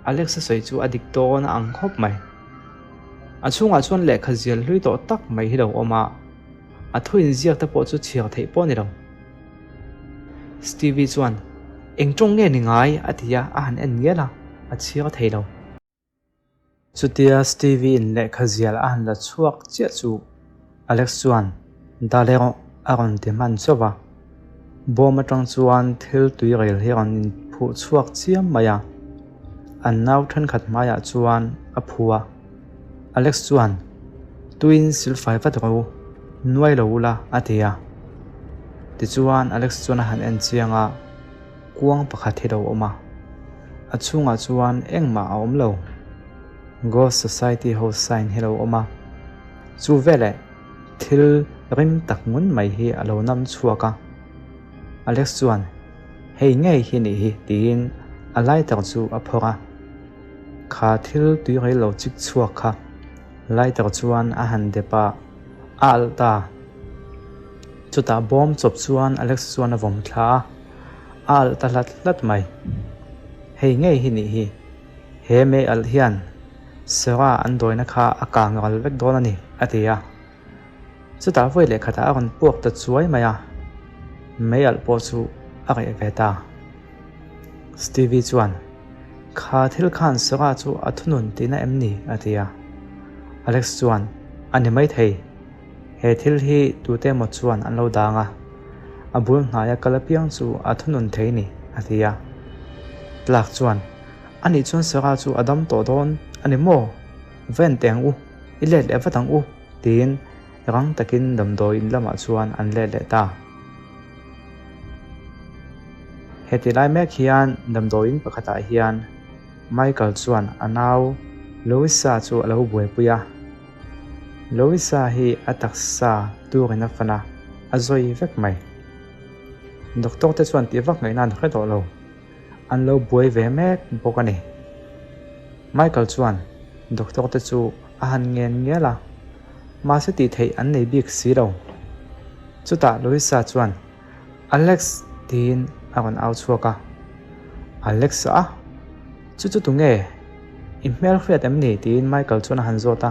Alex a sawi chu a dik dawn a ang khawp mai. A chhungah chuan lehkha zial hlui tawh tak mai hi lo awm a, a thu inziak te pawh chu chhiar theih pawh a ni lo. Stevie chuan, Eng tawng nge ni ngai? a ti a, a han en ngial a, a chhiar thei lo. Chutia Stevie in lehkha zial a han la chhuak chiah chu Alex chuan Dal erawh a rawn ti hman chauh a, bawm atang chuan thil tui rel hi a rawn inphuh chhuak chiam mai a, an nau thenkhat hmaiah chuan a phu a. Alex chuan Tuiin silfai vat rawh u, nuai lo ula a ti a. Tichuan Alex chuan a han en chiang a. Kuang pakhat hi lo awm a, a chhungah chuan engmah a awm lo. Ghost Society ho sign hi lo awm a, chu veleh thil rim tak ngun mai hi a lo nam chhuak a. Alex chuan, Hei ngei hi nih hi tiin a lighter chu a phawrh a. Kha thil tuirei lo chik chhuak kha lighter chuan a han dep a, a alh ta. Chutah bawm chawp chuan Alex chuan a vawm thla a. A alh ta hlat hlat mai. Hei ngei hi nih hi. He mei alh hian Sarah an dawina kha a kang ral vek dawn a ni, a ti a. Chutah vawi leh khatah a rawn puak ta chuai mai a, mei alh pawh chu a reh ve ta. Stevie chuan, Kha thil khan Sarah chu a thunun tihna em ni? a ti a. Alex chuan, A ni maithei. He thil hi tute emaw chuan an lo dang a, a bul hnaia kal apiang chu a thunun thei ni, a ti a. Clark chuan, Anih chuan Sarah chu a dam tawh dawn a ni maw? Va en teh ang u, i let leh vat ang u, tiin rang takin damdawi in lamah chuan an let leh ta. Heti lai mek hian damdawi in pakhatah hian Michael chuan a nau Louisa chu a lo buaipui a. Louisa hi a taksa turin a fan a, a zawi vek mai. Doctor te chuan tih vak ngaihna an hre tawh lo, an lo buai ve mek bawk a ni. Michael chuan doctor te chu a han ngen ngial a, mahse tih theih an nei bik si lo. Chutah Louisa chuan Alex tiin a rawn au chhuak a, Alex a? Chu chu tunge? I hmel hriat em ni? tiin Michael chuan a han zawt a,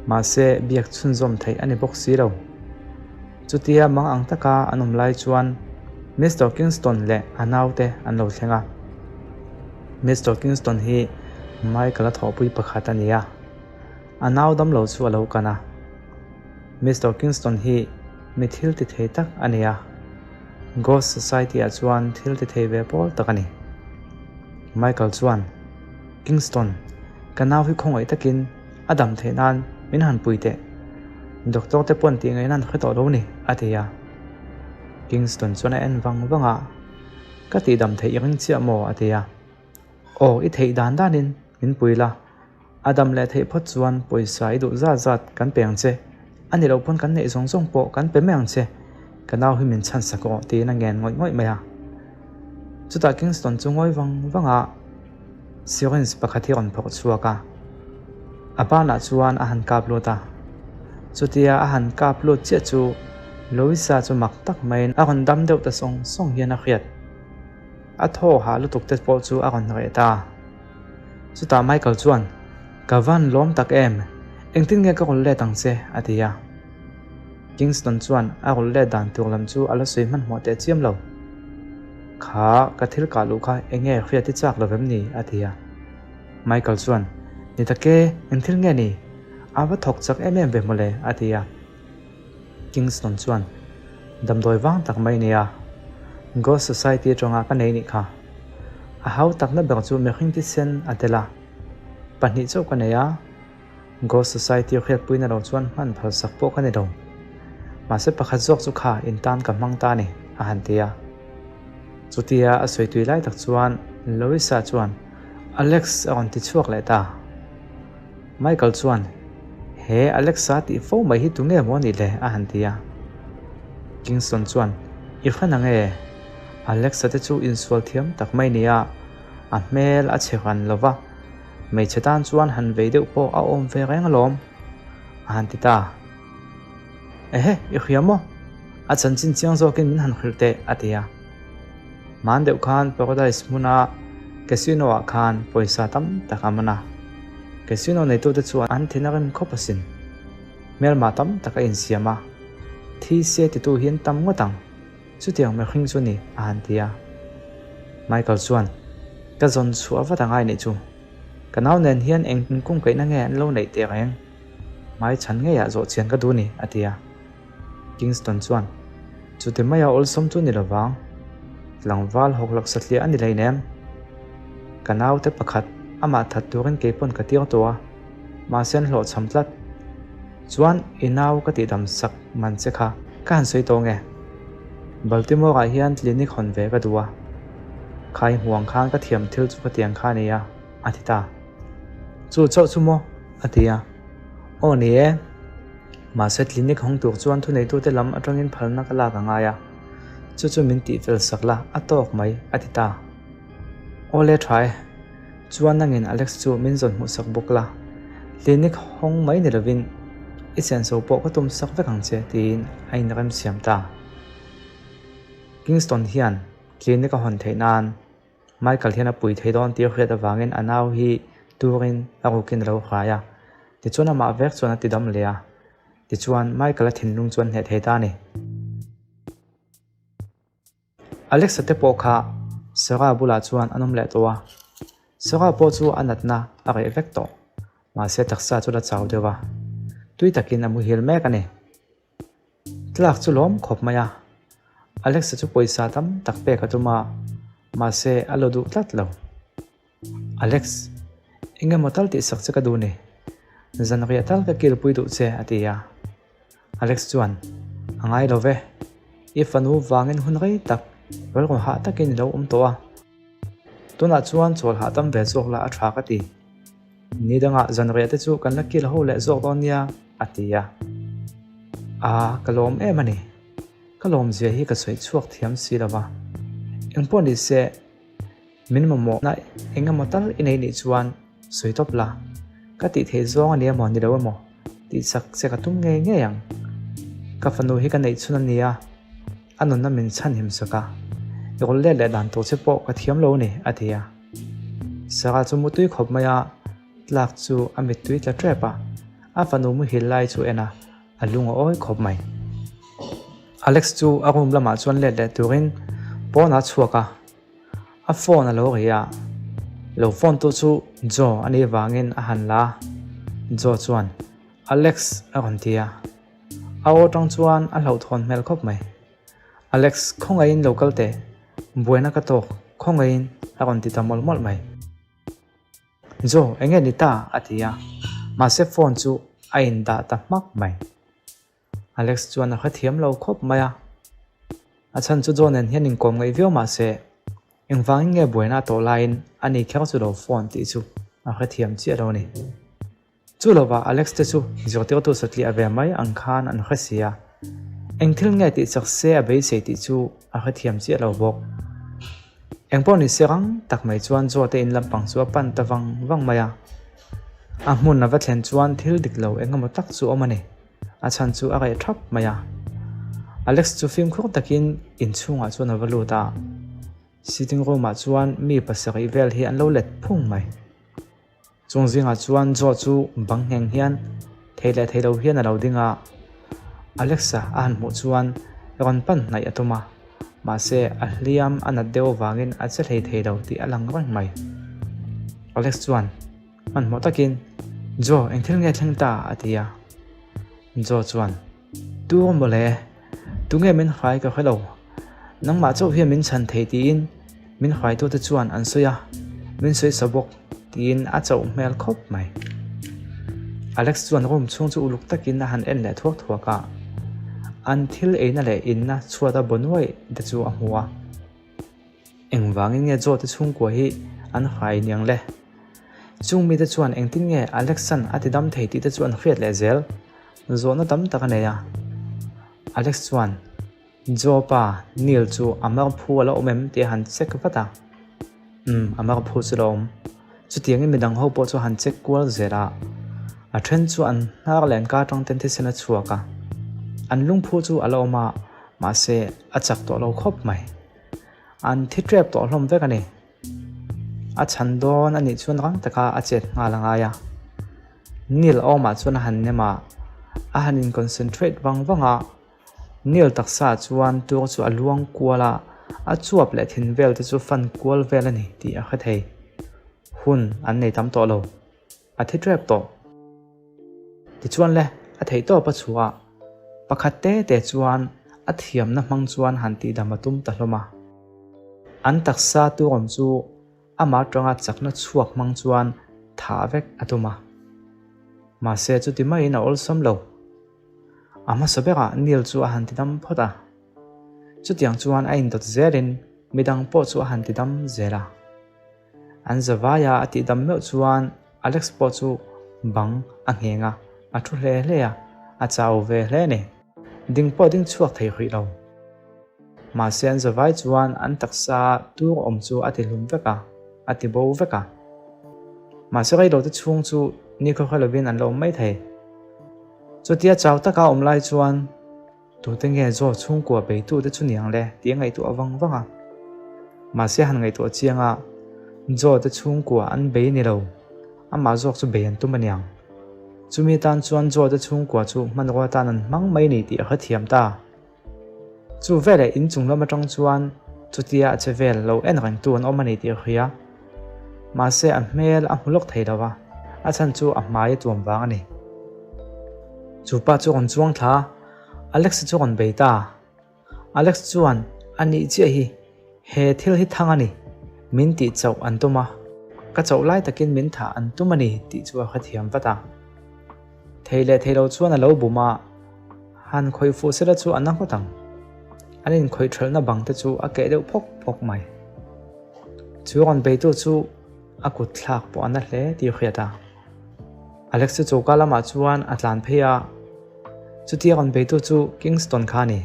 mahse biak chhunzawm theih a ni bawk si lo. Chutia mang ang taka an awm lai chuan Mister Kingston leh a naute an lo thleng a. Mister Kingston hi Michael-a thawhpui pakhat a ni a, a nau damlo chu a lo kan a. Mister Kingston hi mi thil ti thei tak a ni a, Ghost Society ah chuan thil ti thei ve pawl tak a ni. Michael chuan, Kingston, ka nau hi khawngaih takin a dam theih nan min han pui teh. Doctor te pawn tih ngaihna an hre tawh lo ni, a ti a. Kingston chuan a en vang vang a, Ka tih dam theih i ring chiah maw? a ti a. Aw, i theih dan danin min pui la. A dam leh theih phawt chuan pawisa i duh zat zat kan pe ang che, a ni loh pawn kan neih zawng zawng pawh kan pe mai ang che, ka nau hi min chhan sak rawh tiin a ngen ngawih ngawih mai a. Chutah Kingston chu ngawi vang vang a, syringe pakhat hi a rawn phawrh chhuak a, a banah chuan a han kap lut a. Chutia a han kap lut chiah chu Louisa chu mak tak maiin a rawn dam deuh ta sawng sawng hian a hriat. A thaw hah lutuk te pawh chu a rawn reh ta. Chutah Michael chuan, Ka van lawm tak em? Engtin nge ka rawn let ang che? a ti a. Kingston chuan a rawn let dan tur lam chu a la sawi hmanhmawh teh chiam lo. Kha, ka thil kah luh kha eng nge hriat i chak lo vem ni? a ti a. Michael chuan, Ni tak e, eng thil nge ni? A va thawk chak em em ve mawle, a ti a. Kingston chuan, Damdawi vang tak mai nia, Ghost Society atanga ka nei nih kha. A hau takna ber chu mihring thisen a tel a, pahnih chauh ka nei a. Ghost Society hriatpuina lo chuan hman phalsak pawh ka ni lo. Mahse pakhat zawk chu kha in tan ka hmang ta a ni, a han ti a. Chutia a sawi tui lai tak chuan Louisa chuan Alex a rawn ti chhuak leh ta. Michael chuan, He Alexa tih fo mai hi tunge maw a nih le? a han ti a. Kingston chuan, I hran ang e. Alexa te chu insual thiam tak mai nia, a hmel a chhe hran lo va, hmeichhe tan chuan han vei deuh pawh a awm ve reng alawm, a han ti ta. Ehe, i hria maw? A chanchin chiang zawkin min han hrilh teh, a ti a. Hman deuh khan Paradise hmuna casino ah khan pawisa tam tak a man a. Casino neitute chuan an thin a rim khawp asin. Hmelma tam tak a insiam a, thi se titu hi an tam ngawt ang. Chutiang mihring chu ni, a han ti a. Michael chuan, Ka zawn chhuah vat angai nih chu. Ka nau nen hian eng inkungkaihna nge an lo neih teh reng? Hmai chhan ngeiah zawh chian ka duh ni, a ti a. Kingston chuan, Chuti maia awlsawm chu ni lovang. Tlangval hawklak satliah a ni hleinem. Ka naute pakhat amah that turin keipawn ka tir tawh a, mahse an hlawhchham tlat. Chuan i nau ka tihdam sak man che kha ka han sawi tawh nge? Baltimore-ah hian clinic hawn ve ka duh a, khai hmuang khan ka thiam thil chu ka tiang kha a ni a, a ti ta. Chu chauh chu maw? a ti a. Aw ni e. Mahse clinic hawng tur chuan thuneitute lam atangin phalna ka lak a ngai a, chu chu min tihfel sak la a tawk mai, a ti ta. Aw le tha e. Chuan nangin Alex chu min zawn hmuh sak bawk la, clinic hawng mai ni lovin i senso pawh ka tum sak vek ang che tiin a inremsiam ta. Kingston hian clinic a hawn theih nan Michael hian a pui thei dawn tih a hriat avangin a nau hi turin a rukin a lo hrai a, tichuan amah vek chuan a ti dam leh a, tichuan Michael-a thinlung chuan hneh thei ta a ni. Alexa te pawh kha Sarah bulah chuan an awm leh tawh a, Sarah pawh chu a natna a reh vek tawh, mahse taksa chu la chau deuh a, tui takin a muhil mek a ni. Tlak chu lawm khawp mai a, Alexa chu pawisa tam tak pek a tum a, mahse a lo duh tlat lo. Alex, eng emaw tal tihsak che ka duh ni, zanriah tal ka kilpui duh che a ti a. Alex chuan, A ngai lo ve, i fanu vangin hun rei tak rilru hah takin i lo awm tawh a, tunah chuan chawl hahdam ve zawk la a tha ka ti. Ni dangah zanriah te chu kan la kil ho leh zawk dawn nia, a ti a. A, ka lawm em a ni. Ka lawmzia hi ka sawi chhuak thiam si lo va. Engpawh ni se, min mamawhna eng emaw tal i nei nih chuan sawi tawp la. Ka tih theih zawng a ni emaw ni lo emaw tih chak che ka tum ngei ngei ang. Ka fanu hi ka neih chhun a nia, a nunna min chhanhim sak a, i rawn let leh dan tur che pawh ka thiam lo a ni, a ti a. Sarah chu mutui khawp mai a, tlak chu a mittui tla tep a, a fanu muhil lai chu en a, a lung a awi khawp mai. Alex chu a room lamah chuan let leh turin pawnah a chhuak a, a phone a lo ri a, lo phone tu chu Joe a nih vangin a han la a, Joe chuan Alex a rawn ti a, a aw tang chuan a hlauhthawn hmel khawp mai. Alex, khawngaihin lo kal teh, buaina ka tawk, khawngaihin a rawn ti ta mawlh mawlh mai. Joe, enge ni ta? a ti a, mahse phone chu a indah ta hmak mai. Alex chuan a hrethiam lo khawp mai a, a chhan chu Joe nen hian inkawm ngaih viau mahse engvangin nge buaina a tawh laiin ani kher chu lo phone tih chu a hrethiam chiah lo a ni. Chu lovah Alex te chu zirtirtu satliah ve mai ang khan an hre si a, eng thil nge tih chak se a beisei tih chu a hrethiam chiah lo bawk. Eng pawh ni se rang tak mai chuan Joe te in lampang chu a pan ta vang vang mai a. A hmun a va thlen chuan thil dik lo eng emaw tak chu awm a ni, a chhan chu a reh thap mai a. Alex chu fimkhur takin inchhungah chuan a va lut a, sitting room ah chuan mi pasarih vel hi an lo let phung mai. Chung zingah chuan Joe chu bang ngheng hian thei leh thei lo hian a lo ding a, Alexa a han hmuh chuan rawn pan hnaih a tum a, mahse a hliam a nat deuh avangin a che hlei thei lo tih a lang reng mai. Alex chuan hmanhmawh takin, Joe, eng thil nge thleng ta? a ti a. Joe chuan, Tu mawle, tunge min hrai ka hre lo, nangmah chauh hian min chhan thei tiin min hraitute chuan an sawi a, min sawi sa bawk tiin a chauh hmel khawp mai. Alex chuan room chhung chu uluk takin a han en leh thuak thuak a, an thil eina leh inna chhuata baw nuai te chu a hmu a. Engvangin nge Joe te chhungkua hi an hai niang le? Chung mite chuan engtin nge Alex-a'n a tidam thei tih te chu an hriat leh zel zawhna tam tak a nei a. Alex chuan Joe pa Neil chu a mar phu a la awm em tih a han check vat a. Umm, a mar phu chu la awm. Chutiangin midang ho pawh chu a han check kual zel a. A then chu an hnar leh an ka atang ten thisen a chhuak a. An lungphu chu a la awm a, mahse a chak tawh lo khawp mai. An thi tep tawh hlawm vek a ni. A chhan dawn a nih chuan rang taka a chet nghal a ngai a. Neil awmah chuan a han nem a, a han in concentrate vang vang a. Neil taksa chuan tur chu a luang kual a, a chuap leh thin vel te chu fan kual vel a ni tih a hre thei. Hun an nei tam tawh lo. A thi tep tawh. Tichuan le, a theih tawp a chhuah a, pakhat te te chuan a thiamna hmang chuan han tihdam a tum ta hlawm a. An taksa turawm chu ama tanga chakna chhuak hmang chuan thah vek a tum a. Mahse chuti maiin a awlsam lo. A hmasa berah Neil chu a han tidam phawt a. Chutiang chuan a indawt zelin midang pawh chu a han tidam zel a. An zavaia a tihdam meuh chuan Alex pawh chu bang a ngheng a, a thu hle hle a, a chau ve hle a ni. Ding pawh ding chhuak thei hrih lo. Mahse an zavai chuan an taksa tur awm chu a ti hlum vek a, a ti bo vek a. Mahse reilote chhung chu nikhaw hre lovin an lo awm mai thei. Chutia chau taka awm lai chuan Tute nge Joe chhungkua beitute chu niang le tih a ngaihtuah vang vang a. Mahse han ngaihtuah chiang a, Joe te chhungkua an bei ni lo, amah zawk chu bei an tum a niang. Chumi tan chuan Joe te chhungkua chu hmanrua tan an hmang mai ni tih a hrethiam ta. Chu veleh inchung lam atang chuan chutia a che vel lo en rengtu an awm a ni tih a hria. Mahse a hmel a hmu lawk thei lo a, a chhan chu a hmai a tuam vang a ni. Chu pa chu a rawn chuang thla a, Alex chu a rawn bei ta. Alex chuan a nih chiah hi he thil hi thang a ni, min tih chauh an tum a, ka chauh lai takin min thah an tum a ni tih chu a hrethiam vat a. Thei leh thei lo chuan a lo bum a, han khawih fuh sela chu a na ngawt ang. An inkhawih thelhna bang te chu a keh deuh phawk phawk mai. Chu rawn beitu chu a kut thlak pawh a na hle tih a hriat a. Alex chu choka lamah chuan a tlan phei a, chutia rawn beitu chu Kingston kha a ni.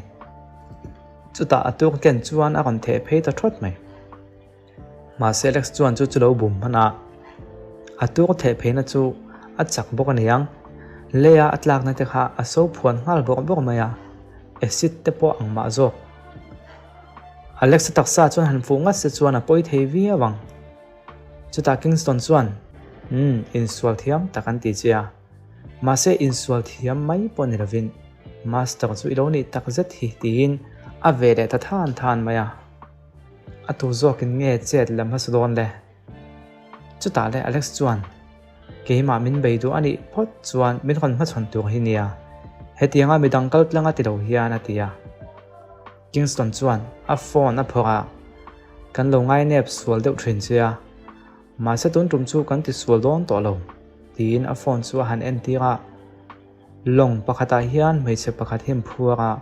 Chutah a tur ken chuan a rawn theh phei ta thawt mai. Mahse Alex chuan chu chu lo bum hman a, a tur theh pheina chu a chak bawk a ni ang. Leia a tlakna te kha a so phuan nghal bawrh bawrh mai a, acid te pawh ang mah zawk. Alex-a taksa chuan han fuh ngat se chuan a pawi thei viau ang. Chutah Kingston chuan, Umm, insual thiam tak an ti che a. Mahse insual thiam mai pawh ni lovin Master chu i lo nih tak zet hi tiin a ve leh ta than than mai a. A tu zawkin nge chet lam hmasa dawn le? Chutah le Alex chuan, Keimah min bei duh a nih phawt chuan min rawn hmachhawn tur hi nia, hetianga midang kal tlang a ti lo hian a ti a. Kingston chuan a phone a phawrh a, Kan lo ngainep sual deuh thin che a, mahse tun tum chu kan ti sual dawn tawh lo, tiin a phone chu a han entir a. Lawng pakhatah hian hmeichhe pakhat hi an phuar a,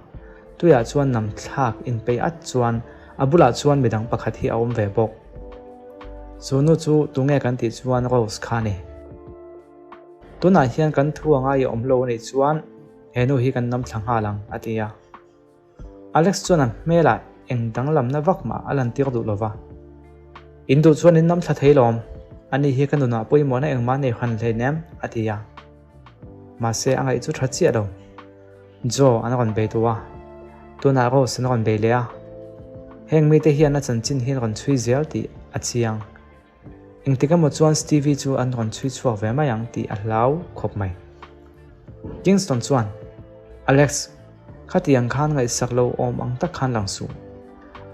tuiah chuan nam thlak inpeih at chuan a bulah chuan midang pakhat hi a awm ve bawk. Chu nu chu tunge kan tih chuan Rose kha a ni. Tunah hian kan thu anga i awm lo a nih chuan he nu hi kan nam thla nghal ang, a ti a. Alex chuan a hmelah eng danglamna vak mah a lantir duh lova. In duh chuan in nam thla thei lawm, ani hi ka nunah pawimawhna engmah nei han hleinem, a ti a. Mahse a ngaih chu tha chiah lo. Joe an rawn bei duh a, tunah Rose an rawn bei leh a. Heng mite hian a chanchin hi an rawn chhui zel tih a chiang. Engtik emaw chuan Stevie chu an rawn chhui chhuak ve mai ang tih a hlau khawp mai. Kingston chuan, Alex, khatiang khan ngaihsak lo awm ang tak khan lang suh.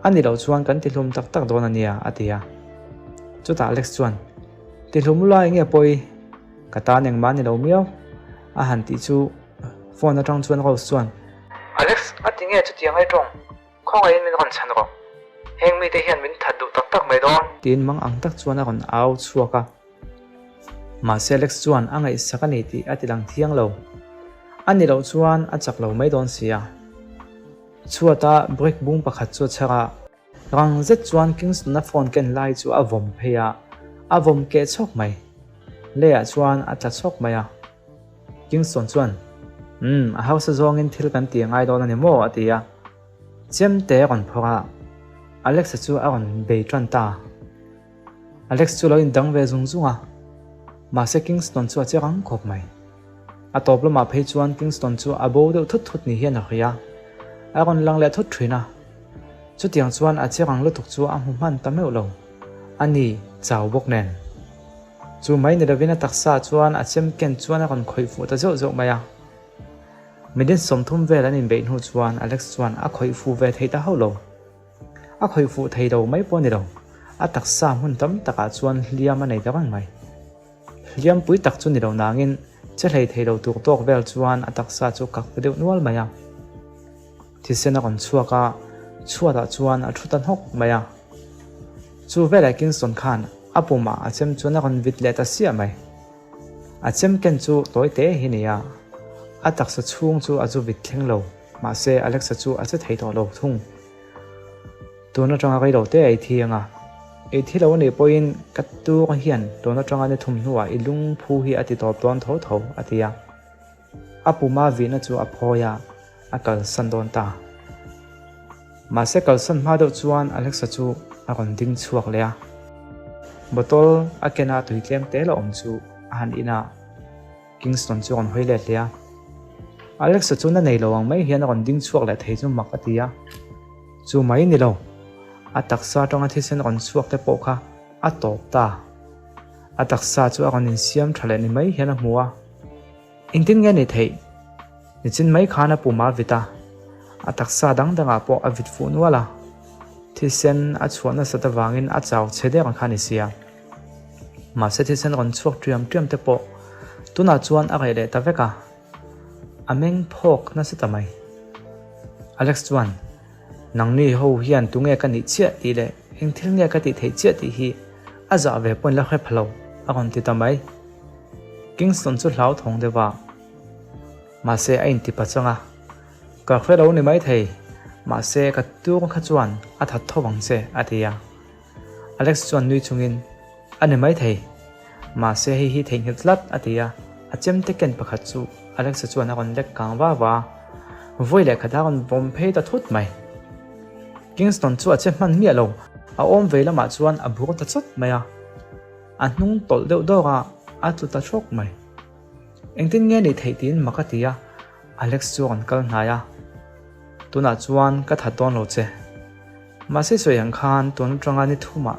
A ni loh chuan kan tihlum tak tak dawn a nia, a ti a. Chutah Alex chuan, Tihlum ula enge pawi? Ka tan engmah ni lo miau, a han tih chu phone atang chuan Rose chuan, Alex, a ti nge chutiang ai tawng? Khawngaihin min rawn chhan rawh. Heng mite hian min that duh tak tak mai dawn. Tiin mang ang tak chuan a rawn au chhuak a. Mahse Alex chuan a ngaihsak a ni tih a ti lang thiang lo. A ni loh chuan a chak lo mai dawn si a. Chhuata brick bung pakhat chu a chhar a. Rang zet chuan Kingston-a phone ken lai chu a vawm phei a, a vawm keh chhawk mai. Leiah chuan a tla chhawk mai a. Kingston chuan, Umm, a hausa zawngin thil kan ti a ngai dawn a ni maw? a ti a. Chemte a rawn phawrh a, Alex-a chu a rawn bei tan ta. Alex chu a lo indang ve zung zung a, mahse Kingston chu a che rang khawp mai. A tawp lamah phei chuan Kingston chu a bo deuh thut thut ni hian a hria. A rawn lang leh thut thin a. Chutiang chuan a che rang lutuk chu a hmu hman ta meuh lo. A ni, chau bawk nen. Chu mai ni lovin a taksa chuan a chem ken chuan a rawn khawih fuh ta zeuh zeuh mai a. Minute 30 vel an inbeih hnu chuan Alex chuan a khawih fuh ve thei ta hauh lo. A khawih fuh thei lo mai pawh a ni lo, a taksa hmun tam takah chuan hliam a nei ta reng mai. Hliam pui tak chu ni lo nangin che hlei thei lo tur tawk vel chuan a taksa chu kak ta deuh nual mai a. Thisen a rawn chhuak a, chhuatah chuan a thu ta hnawk mai a. Chu veleh Kingston khan a pumah a chem chuan a rawn vit leh ta siah mai. A chem ken chu tawi te hi ni a, a taksa chhung chu a zu vit thleng lo, mahse Alexa chu a che thei tawh lo thung. Tun atanga rei lo te a ei thi ang a, ei thi lo a nih pawhin ka tur hian tun atanga ni thum hnuah i lungphu hi a ti tawp dawn tho tho, a ti a. A puma vihna chu a phawi a, a kalsan dawn ta. Mahse kalsan hma deuh chuan Alexa chu a rawn ding chhuak leh a. Bottle a kena tui tlem te la awm chu a han in a. Kingston chu a rawn hawi let leh a. Alexa chu na nei lo ang mai hian a rawn ding chhuak leh thei chu mak a ti a. Chu mai ni lo, a taksa atanga thisen rawn chhuak te pawh kha a tawp ta. A taksa chu a rawn insiam tha leh ni mai hian a hmu a. Engtin nge ni theih? Nichin mai khan a pum a vit a, a taksa dang dangah pawh a vit fuh nual a. Thisen a chhuah nasat avangin a chau chhe der ang kha a ni sia. Mahse thisen rawn chhuak ṭiam ṭiam te pawh tunah chuan a reh leh ta vek a, a meng phawk nasa ta mai. Alex chuan, Nangni ho hian tunge ka nih chiah tih leh eng thil nge ka tih theih chiah tih hi a zah ve pawhin la hre pha lo, a rawn ti ta mai. Kingston chu hlauthawng deuh a, mahse a inti pachang a, Ka hre lo ni maithei, mahse ka tur kha chuan a that tho ang che, a ti a. Alex chuan nui chungin, A ni maithei, mahse hei hi theihnghilh tlat, a ti a. A chemte ken pakhat chu Alexa chuan a rawn lek kang va va a, vawi leh khat a rawn vawm phei ta thut mai. Kingston chu a che hman miah lo, a awm vei lamah chuan a bur ta chawt mai a. A hnung tawlh deuh dawk a, a tlu ta hrawk mai. Engtin nge ni theih tiin mak a ti a, Alex chu a rawn kal hnai a. Tunah chuan ka that dawn lo che. Mahse sawi ang khan tun atanga ni thumah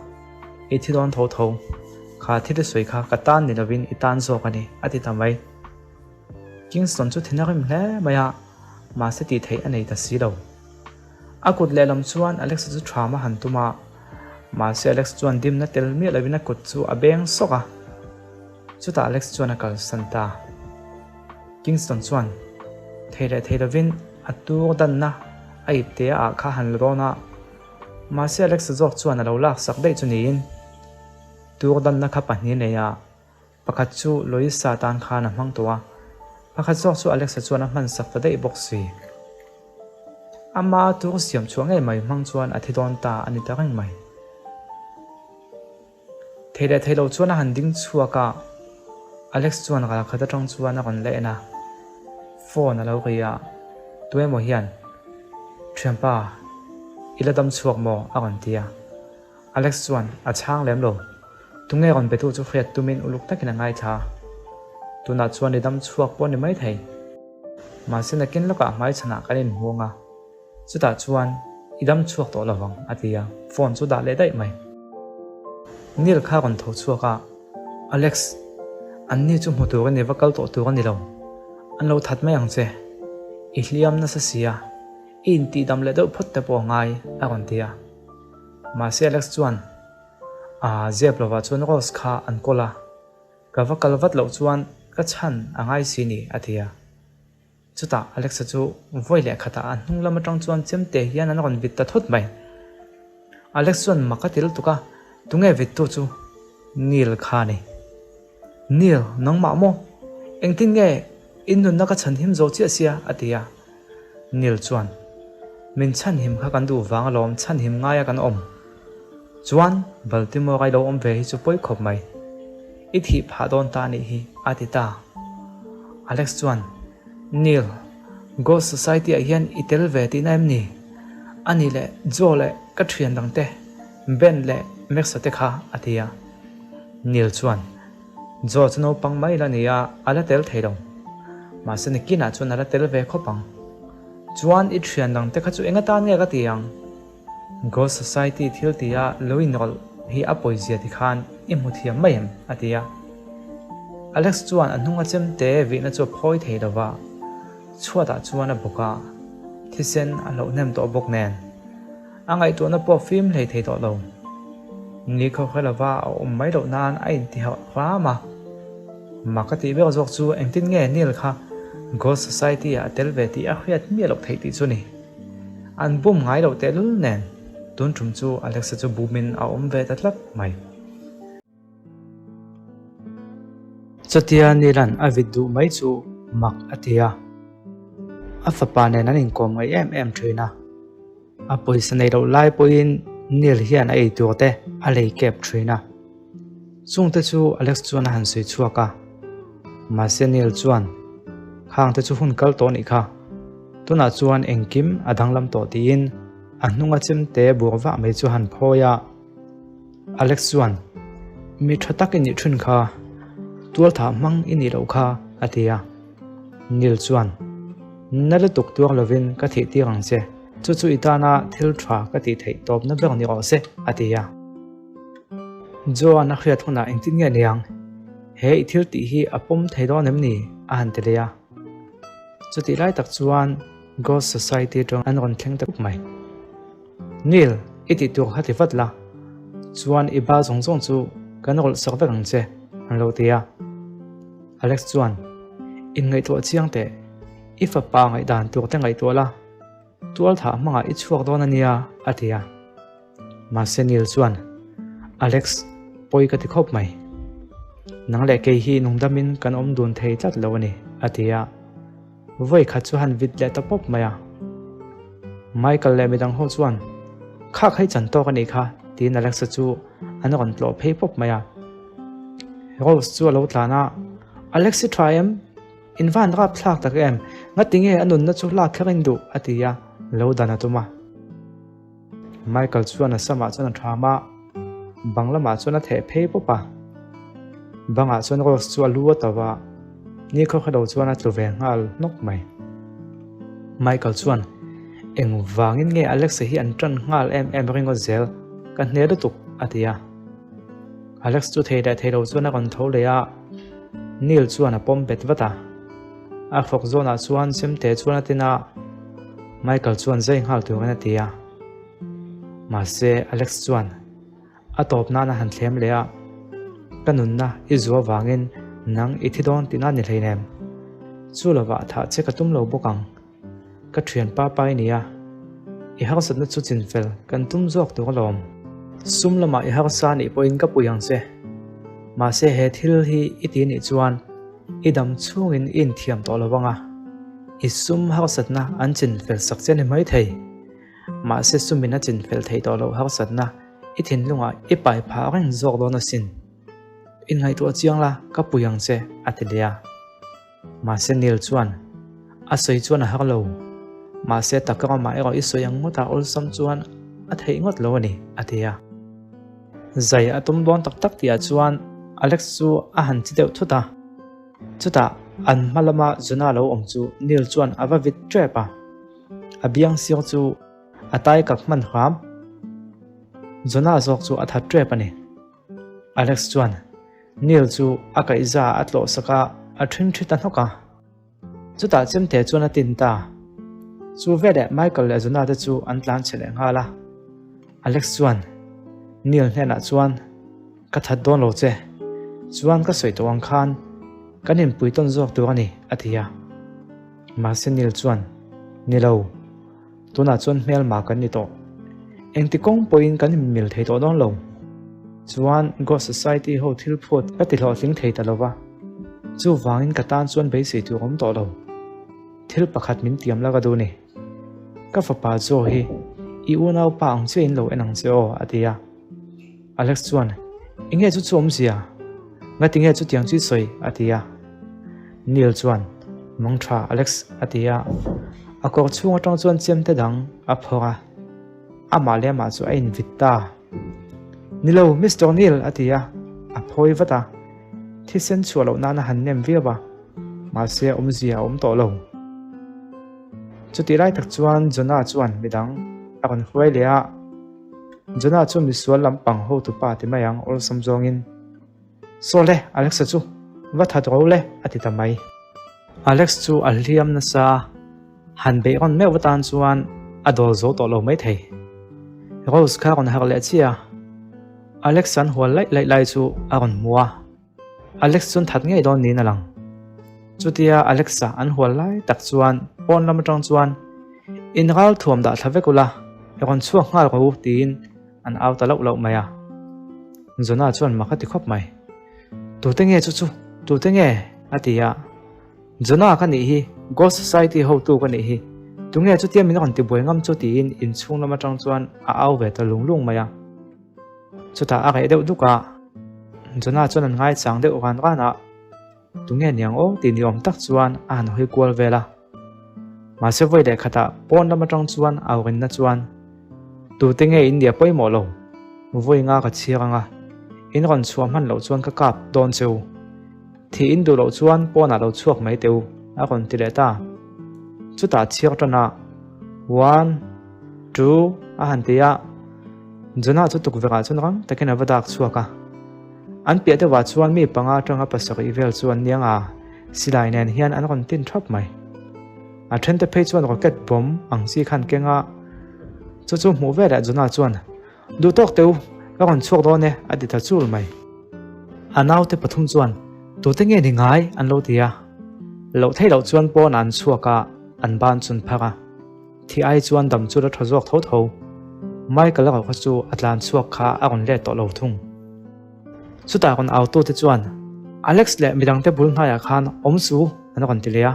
i thi dawn tho tho. Kha thil i sawi kha ka tan ni lovin i tan zawk a ni, a ti ta mai. Kingston chu thin a rim hle mai a, mahse tih theih a nei ta si lo. A kut lehlam chuan Alex-a chu ṭham a han tum a, mahse Alex chuan dimna tel miah lovin a kut chu a beng sawk a. Chutah Alex chuan a kalsan ta. Kingston chuan thei leh thei lovin a tur danna a ip te ah kha han la dawn a, mahse Alex-a zawk chuan a lo laksak daih chu niin tur danna kha pahnih a nei a. Pakhat chu Loisa tan khan a hmang tawh a, pakhat zawk chu Alexa chuan a hman sak ta daih bawk si. Ama tur siam chhuah ngei mai hmang chuan a thi dawn ta a ni ta reng mai. Thei leh thei lo chuan a han ding chhuak a, Alex chuan ral khat atang chuan a rawn la en a, phone a lo ri a, tuemaw hian, Thianpa, i la dam chhuak maw? a rawn ti a. Alex chuan a chhang lem lo. Tunge rawn betu chu hriat tumin uluk takin a ngaithla a. Tunah chuan i dam chhuak pawh ni mai thei. Mahse nakin lawkah hmaichhanah kan inhmuang a, chutah chuan i dam chhuak tawh lovang a ti a, phone chu dah leh daih mai. Neil kha rawn tho chhuak a, Alex, anni chu hmu tur a ni va kal tawh tur a ni lo. An lo that mai ang che. I hliam nasa si a, i intihdam leh deuh phawt te pawh a ngai a rawn ti a. Mahse Alex chuan a zep lovah chuan Rose kha an kawl a, ka va kal vat loh chuan ka chhan a ngai si ni a ti a. Chutah Alexa chu vawi leh khatah a hnung lam atang chuan chemte hian an rawn vit ta thut mai. Alex chuan mak a ti lutuk a, tunge vittu chu? Neil kha a ni. Neil, nangmah maw? Engtin nge in nunna ka chhanhim zo chiah sia? a ti a. Neil chuan, Min chhanhim kha kan duh vang alawm, chhanhim ngaia kan awm. Chuan, Baltimore-a i lo awm ve hi chu pawi khawp mai. I thih phah dawn ta a nih hi, a ti ta. Alex chuan, Neil, Ghost Society-ah hian i tel ve tihna em ni? A nih leh Joe leh ka thian dangte, Ben leh Max-a te kha, a ti a. Neil chuan, Joe chu naupang mai la ni a, a la tel thei lo. Mahse nikinah chuan a la tel ve khawp ang. Chuan i thian dangte kha chu eng atan nge ka ti ang? Ghost Society thil tia lo inrawlh hi a pawizia ti khan i hmu thiam mai em? a ti a. Alex chuan a hnunga chemte vihna chu a phawi thei lo va, chhuatah chuan a bawk a, thisen a hloh hnem tawh bawk nen. A ngaihtuahna pawh fim hlei thei tawh lo. Ni khaw hre lova a awm mai loh nan a intiharh hram a. Mak a tih ber zawk chu engtin nge Neil kha Ghost Society ah a tel ve tih a hriat miah loh theih tih chu ni. An bum ngai loh tehlul nen tun tum chu Alexa chu bumin a awm ve ta tlat mai. Chutia Neil-a'n a vit duh mai chu mak a ti a. A fapa nen an inkawm ngaih em em thin a. A pawisa nei loh lai pawhin Neil hian a eitur te a lei kep thin a. Chungte chu Alex chuan a han sawi chhuak a. Mahse Neil chuan, Khangte chu hun kal tawh nih kha. Tunah chuan engkim a danglam tawh tiin a hnunga chemte bur vah mai chu a han phawi a. Alex chuan, Mi tha tak i nih thin kha, tualthah hmang i nih loh kha, a ti a. Neil chuan, Na lutuk tuar lovin ka thih tir ang che, chu chu i tana thil tha ka tih theih tawpna ber ni rawh se, a ti a. Joan a hriat hunah engtin nge niang? He i thil tih hi a pawm thei dawn em ni? a han ti leh a. Chutih lai tak chuan Ghost Society atang an rawn thleng ta kup mai. Neil, i tih tur kha ti vat la, chuan i ba zawng zawng chu kan rawlh sak vek ang che, an lo ti a. Alex chuan, Inngaihtuah chiang teh, i fapa ngaihdan tur te ngaihtuah la, tual thah hmangah i chhuak dawn a nia, a ti a. Mahse Neil chuan, Alex, pawi ka ti khawp mai. Nang leh kei hi nungdamin kan awm dun thei tlat lo a ni, a ti a. Vawi khat chu han vit leh ta pawp mai a. Michael leh midang ho chuan, Kha khai chan tawk a nih kha, tiin Alexa chu an rawn tlawh phei pawp mai a. Rose chu a lo tlan a, Alex i tha em? In van rap thlak tak em? Ngatinge a nunna chu lak kher in duh? a ti a, lo dan a tum a. Michael chuan a samah chuan a ṭham a, bang lamah chuan a theh phei pawp a. Bangah chuan Rose chu a lu a to va, ni khaw khaw lo chuan a tlu ve nghal hnawk mai. Michael chuan, Engvangin nge Alex-a hi an ṭan nghal em em ringawt zel, ka hne lutuk, a ti a. Alex chu thei leh thei lo chuan a rawn tho leh a, Neil chuan a pawm bet vat a. A fawk zawnah chuan chemte chuan a tin a, Michael chuan zai nghal turin a ti a. Mahse, Alex chuan a tawp nan a han thlem leh a, Ka nunna i zu avangin nang i thi dawn tihna ni hleinem. Chu lovah thah che ka tum lo bawk ang. Ka thianpa pa i ni a, i harsatna chu chinfel kan tum zawk tur alawm. Sum lamah i harsa nih pawhin ka pui ang che. Mahse he thil hi i ti nih chuan i dam chhungin i inthiam tawh lo vang a, i sum harsatna an chinfel sak che ni mai thei. Mahse sumin a chinfel theih tawh loh harsatna i thinlungah i pai phah reng zawk dawn asin. Inngaihtuah chiang la, ka pui ang che, a ti leh a. Mahse Neil chuan, A sawi chuan a har lo. Mahse taka ramah erawh i sawi ang ngawtah awlsam chuan a theih ngawt lo a ni, a ti a. Zai a tum dawn tak tak tihah chuan Alex chu a han chi deuh thut a. Chutah an hma lama Jonah lo awm chu Neil chuan a va vit tep a. A biang sir chu a tai kak hman hram. Jonah zawk chu a that tep a ni. Alex chuan Neil chu a kaihza a tlawh sak a, a ṭhingṭhi ta hnawk a. Chutah chemte chuan a tin ta. Chu veleh Michael leh Jonah te chu an tlan chhe leh nghal a. Alex chuan Neil hnenah chuan, Ka that dawn lo che. Chuan ka sawi tawh ang khan kan inpui tawn zawk tur a ni, a ti a. Mahse Neil chuan, Ni lo. Tunah chuan hmelma kan ni tawh. Engti kawng pawhin kan inmil thei tawh dawn lo. Chuan Ghost Society ho thil phut ka ti hlawhtling thei ta lo va. Chuvangin ka tan chuan beisei tur awm tawh lo. Thil pakhat min tiam la ka duh ni. Ka fapa Joe hi i unaupa ang chiahin lo en ang che aw, a ti a. Alex chuan, Enge chu chu awmzia? Ngati nge chutiang chu i sawi? a ti a. Neil chuan, Mang tha Alex, a ti a. A kawr chhung atang chuan chemte dang a phawrh a. Amah leh amah chu a invit ta. Ni lo, Mister Neil, a ti a. A phawi vat a. Thisen chhuah loh nan a han nem viau a, mahse awmzia a awm tawh lo. Chutih lai tak chuan Jonah chuan midang a rawn hruai leh a. Jonah chu misual lampang hotupa ti mai ang awlsam zawngin, Saw le, Alexa chu va that ro le, a ti ta mai. Alex chu a hliam nasa a, han beih rawn meuh atan chuan a dawl zo tawh lo maithei. Rose kha a rawn harh leh chiah a, Alex an hual laih laih lai chu a rawn hmu a. Alex chuan that ngei dawn niin a lang. Chutia Alex-a an hual lai tak chuan pawn lam atang chuan, In ral thuam dah thla vek ula, i rawn chhuak nghal rawh u tiin an au ta loh loh mai a. Jonah chuan mak a ti khawp mai. Tute nge chu chu? Tute nge? a ti a. Jonah ka nih hi, Ghost Society hotu ka nih hi. Tunge chutia min rawn tibuai ngam chu tiin inchhung lam atang chuan a au ve ta lung lung mai a. Chutah a reh deuh duk a, Jonah chuan an ngaichang deuh ran ran a, Tunge niang aw tih ni awm tak chuan a han hawi kual vel a. Mahse vawi leh khatah pawn lam atang chuan au rinna chuan, Tute nge in nia pawimawh lo? Vawi nga ka chhiar ang a, in rawn chhuah hman loh chuan ka kap dawn che u. Thih in duh loh chuan pawnah lo chhuak mai teh u, a rawn ti leh ta. Chutah chhiar tan a, One, two, a han ti a. Jonah chu tukverhah chuan rang takin a va dak chhuak a. An piah deuhah chuan mi panga atanga pasarih vel chu an niang a, silai nen hian an rawn tin thap mai. A thente phei chuan rocket bomb ang chi khan keng a, chu chu hmuh veleh Jonah chuan, Duh tawk teh u, ka rawn chhuak dawn e, a ti ta chul mai. A naute pathum chuan, Tute nge ni ngai? an lo ti a. Loh theih loh chuan pawnah an chhuak a, an ban chun phar a. Thi ai chuan dam chu la tha zawk tho tho. Michael erawh kha chu a tlan chhuak kha a rawn let tawh lo thung. Chutah rawn au tute chuan, Alex leh midangte bul hnaiah khan awm su an rawn ti leh a.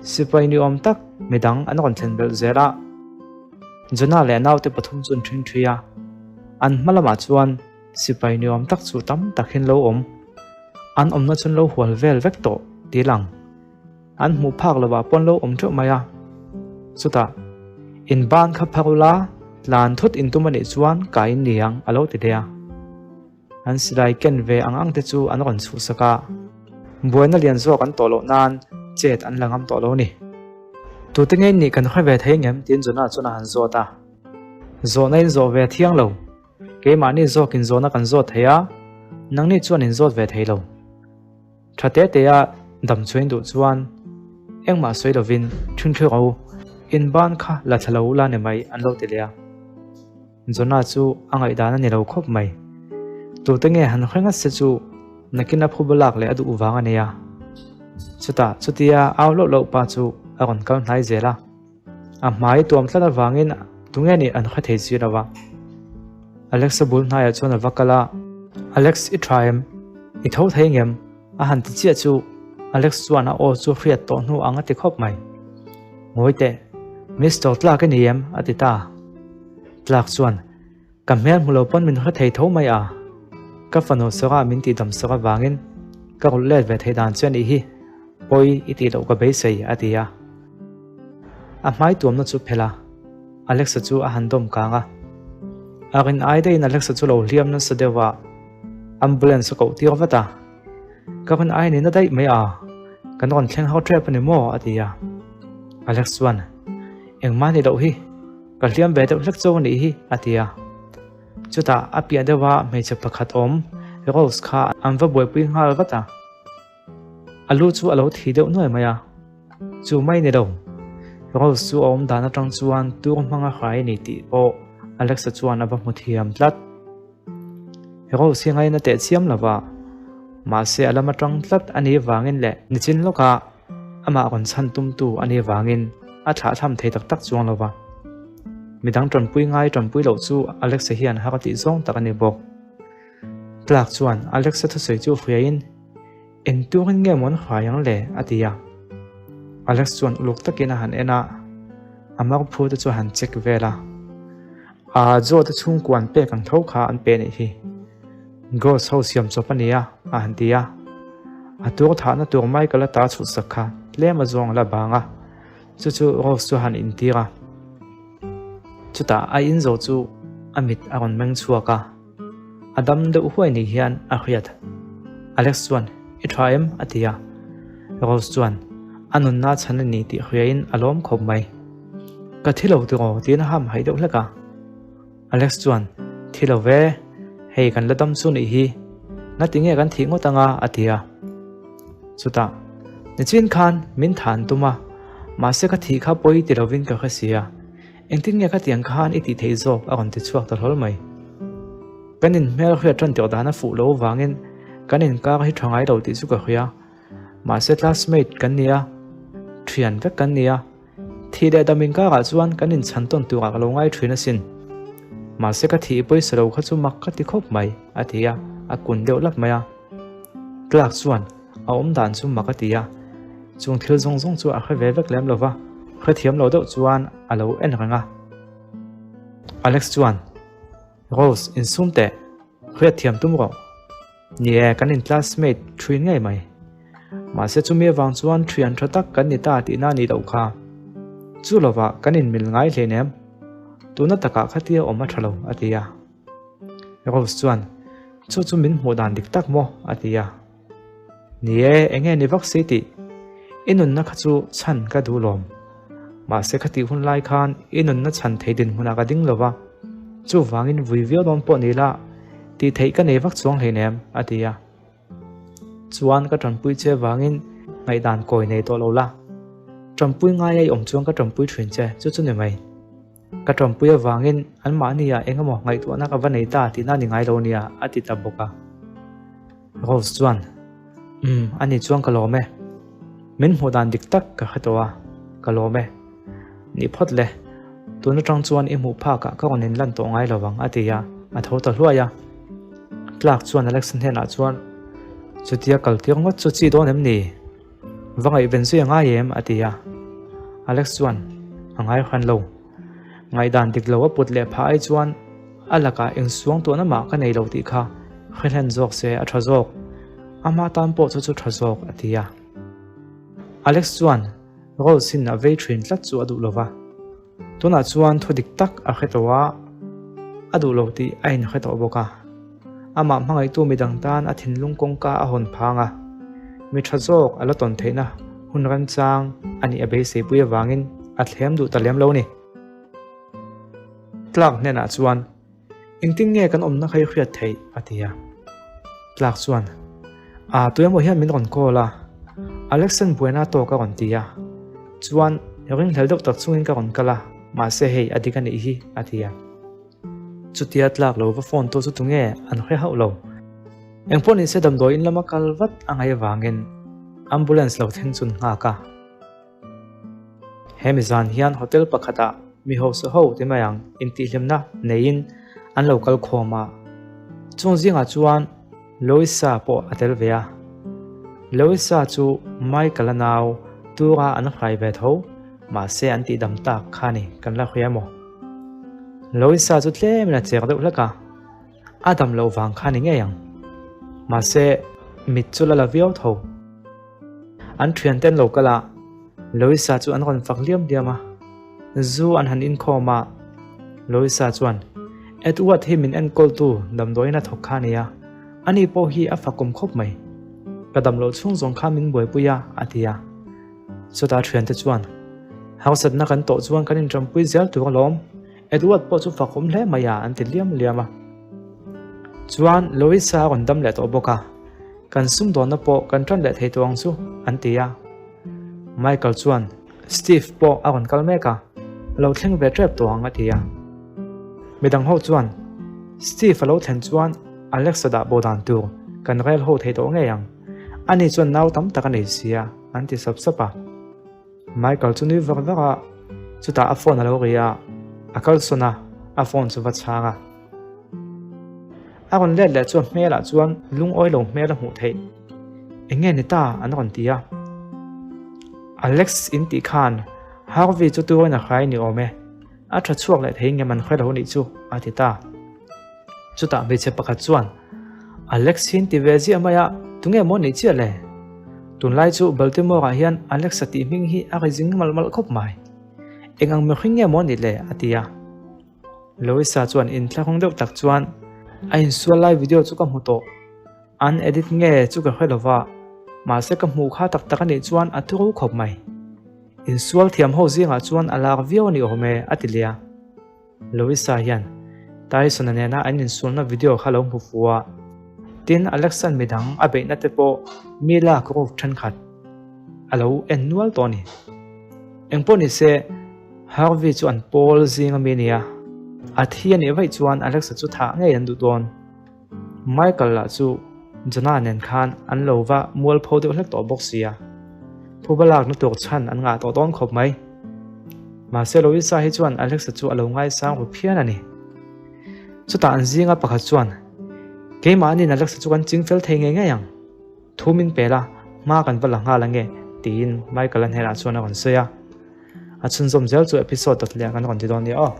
Sipai ni awm tak midang an rawn thlen belh zel a. Jonah leh a naute pathum chu an ṭhing ṭhui a. An hma lamah chuan sipai ni awm tak chu tam tak hian lo awm. An awmna chu an lo hual vel vek tawh ti lang. An hmuh phak lovah pawn lo awm teuh mai a. Chutah, In ban kha phar ula, tlan thut in tum a nih chuan kai in ni ang, a lo ti leh a. An silai ken ve ang ang te chu an rawn chhuhsak a. Buaina lian zawk an tawh loh nan chet an la ngam tawh lo ni. Tute ngei nih kan hre ve thei ngem? tiin Jonah chuan a han zawt a. Zawhna in zawh ve a thiang lo. Keimahni zawkin zawhna kan zawt thei a, nangni chuan in zawt ve thei lo. Tha te te a dam chuain duh chuan engmah sawi lovin ṭhingṭhi ro in ban kha la thla lo la ni mai an lo ti leh a. Jonah chu a ngaihdan a ni lo khawp mai. Tute nge han hre ngat se chu nakin a phuba lak leh a duh vang a nia. Chutah chutia au loh loh pa chu a rawn kal hnai zel a. A hmai tuam tlat avangin tunge nih an hre thei si lo va. Alex-a bul hnaiah chuan a va kal a, Alex i tha em? I tho thei ngem? A han ti chiah chu Alex chuan a aw chu hriat tawh hnu ang a ti khawp mai. Ngawi teh, Mister Clark i ni em? a ti ta. Clark chuan, Ka hmel hmu lo pawn min hre thei tho mai a, ka fanu sawrah min tihdam sawr avangin ka rulh let ve theih dan chu a nih hi, pawi i tih loh ka beisei, a ti a. A hmai tuamna chu phelh a, Alexa chu a han dawm kang a. A rin ai daihin Alexa chu lo hliam nasa deuh a, ambulance a koh tir vat a. Ka rin ai ni na daih mai a, kan rawn thleng ho tep a ni maw? a ti a. Alex chuan, Engmah ni loh hi, ka hliam ve deuh hlek chu a nih hi, a ti a. Chutah a piah deuha hmeichhe pakhat awm Rose kha an va buaipui nghal vat a. A lu chu a lo thi deuh nuai mai a, chu mai ni lo. Rose chu a awm dan atang chuan tur hmanga hrai a ni tih pawh Alexa chuan a va hmu thiam tlat. Rose hi ngaina teh chiam lo va, mahse a lam atang tlat a nih vangin leh nichin lawka amah rawn chhan tumtu a nih vangin a thlahthlam thei tak tak chuang lo va. Midang tanpui ngai tanpui loh chu Alexa hian har a tih zawng tak a ni bawk. Clark chuan Alexa thusawi chu hriain. Eng turin nge maw an hrai ang le? a ti a. Alex chuan uluk takin a han en a, a marphu te chu a han check vel a. Aa, Joe te chhungkua an pek ang tho kha an pe nih hi. Gross ho siam chawp a nia, a han ti a. A tur thahna tur Michael a ta chhutsak kha tlem a zawng a la bang a, chu chu Rose chu a han intir a. Chutah a in zo chu a mit a rawn meng chhuak a. A dam deuh huai ni hian a hriat. Alex chuan, I tha em? a ti a. Rose chuan, A nunna chhan a ni tih hriain a lawm khawp mai. Ka thi lo tiraw? tiin a ham haih deuh hlek a. Alex chuan, Thi lo ve, hei kan la dam chu nih hi. Ngati nge kan thih ngawt anga? a ti a. Chutah, Nichin khan min than tum a, mahse ka thih kha pawi ti lovin ka hre si a. Engtin nge khatiang khan i tih theih zawk a rawn ti chhuak ta hlawl mai. Kan inhmel hriat tan tawh dan a fuh lo vangin kan inkar hi tha ngai lo tih chu ka hria. Mahse classmate kan ni a, thian vek kan ni a, thih leh dam inkarah chuan kan inchhan tawn turah ka lo ngai thin asin. Mahse ka thih pawisa lo kha chu mak ka ti khawp mai, a ti a, a kun deuh lap mai a. Clark chuan a awm dan chu mak a ti a, chung thil zawng zawng chu a hre ve vek lem lo va, hrethiam lo deuh chuan a lo en reng a. Alex chuan, Rose, insum teh, hriatthiam tum rawh. Ni e, kan in classmate thuin ngei mai. Mahse chumi avang chuan thian tha tak kan ni ta tihna a nih loh kha. Chu lovah kan inmil ngai hleinem. Tuna takah khatia awm a tha lo, a ti a. Rose chuan, Chu chu min hmuh dan dik tak maw? a ti a. Ni e, eng nge ni vak si tih? I nunna kha chu chhan ka duh lawm. Mahse khatih hun lai khan i nunna chhan thei dinhmunah ka ding lo va, chuvangin vui viau dawn pawh ni la, tih theih ka nei vak chuang hleinem, a ti a. Chuan ka tanpui che vangin ngaihdan kawi nei tawh lo la. Tanpui ngai a i awm chuan ka tanpui thin che, chu chu ni mai. Ka tanpui avangin anmahni ah eng emaw ngaihtuahna ka va nei ta tihna a ni ngai lo nia, a ti ta bawk a. Rose chuan, Umm, ani chuan ka lawm e. Min hmuh dan dik tak ka hre tawh a, ka lawm e. Nih phawt le, tun atang chuan i hmuh phakah ka rawn inlan tawh ngai lo vang, a ti a, a tho ta hluai a. Clark chuan Alex hnenah chuan, Chutia kal tir ngawt chu chi dawn em ni? Va ngaihven zui a ngai em? a ti a. Alex chuan, A ngai hran lo. Ngaihdan dik lo a put leh phah ai chuan a lakah eng suang tuahna mah ka nei lo tih kha hre hlen zawk se a tha zawk. Ama tan pawh chu chu tha zawk, a ti a. Alex chuan Rose in a vei thin tlat chu a duh lo va. Tunah chuan thu dik tak a hre tawh a, a duh lo tih a inhre tawh bawk a. Amah hmangaihtu midang tan a thinlung kawngka a hawn phang a, mi tha zawk a la tawn theihna hun remchang a nih a beiseipui avangin a thlem duh ta lem lo ni. Clark hnenah chuan, Engtin nge kan awmna kha i hriat theih? a ti a. Clark chuan, Aa, tuemaw hian min rawn call a, Alexan buaina a tawk a rawn ti a. Chuan, ringhlel deuh tak chungin ka rawn kal a, mahse hei a dik a nih hi, a ti a. Chutia tlak lo va phone tu chu tunge an hre hauh lo. Engpawh nise damdawi in lama kal vat a ngaih avangin ambulance lo thleng chun nghak a. Hemi zan hian hotel pakhatah mi hausa ho ti mai ang intihhlimna neiin an lo kal khawm a. Chung zingah chuan Louisa pawh a tel ve a. Louisa chu Michael-a nau tura an hrai ve tho. Mahse an tihdam tak kha ni kan la hria maw? Louisa chu tlemin a chek deuh hlek a, a dam loh vang kha ni ngei ang. Mahse mit chu la la viau tho. An thiante an lo kal a, Louisa chu an rawn fak liam liam a. Zu an han inkhawm a, Louisa chuan, Edward hi min enkawltu damdawiin a thawk kha a ni a, ani pawh hi a fakawm khawp mai. Ka dam loh chhung zawng kha min buaipui a, a ti a. Chutah thiante chuan, Harsatna kan tawh chuan kan inṭampui zel tur alawm, Edward pawh chu fakawm hle mai a, an ti liam liam a. Chuan Louisa a rawn dam leh tawh bawk a, Kan sumdawnna pawh kan ṭan leh thei tawh ang chu, an ti a. Michael chuan, Steve pawh a rawn kal mek a, a lo thleng ve ṭep tawh ang, a ti a. Midang ho chuan, Steve a lo thlen chuan Alexa dah bo dan tur kan rel ho thei tawh ngei ang, ani chuan nau tam tak a nei sia, an ti sap sap a. Michael chu nui vak vak a, chutah a phone a lo ri a, a kalsawn a, a phone chu va chhang a. A rawn let leh chu a hmelah chuan lungawi lo hmel a hmuh theih. Eng nge ni ta? an rawn ti a. Alex in tih khan Harvey chu turin a hrai ni awm e. A tha chhuak leh thei ngem an hre lo nih chu, a ti ta. Chutah hmeichhe pakhat chuan, Alex hi in ti ve ziah mai a, tunge maw nih chiah le? Tunlai chu Baltimore-ah hian Alex-a tih hming hi a ri zing malh malh khawp mai. Eng ang mihring nge maw nih le? a ti a. Louisa chuan inthlahrung deuh tak chuan, A insual lai video chu ka hmu tawh. An edit nge chu ka hre lo va, mahse ka hmuh kha tak tak a nih chuan a thu khawp mai. Insual thiam ho zingah chuan a lak viau a ni awm e, a ti leh a. Louisa hian Tyson-a nena an insualna video kha lo hmu fu a, tin Alex-a'n midang a beihna te pawh mi lak ruk thenkhat a lo en nual tawh a ni. Engpawh ni se, Harvey chu an pawl zing ami a ni a, a thi a nih vaih chuan Alex-a chu thah ngei an duh dawn. Michael lah chu Jonah nen khan an lo va mualpho deuh hlek tawh bawk sia. Phuba lakna tur chhan an ngah tawh dawn khawp mai. Mahse Louisa hi chuan Alexa chu a lo ngaisang ru phian a ni. Chutah an zinga pakhat chuan, Keimahniin Alexa chu kan ching fel thei ngei ngei ang. Thu min pe la, hma kan va la nghal ange, tiin Michael-a hnenah chuan a rawn sawi a. A chhunzawm zel chu episode dawt leh kan rawn ti dawn nia aw.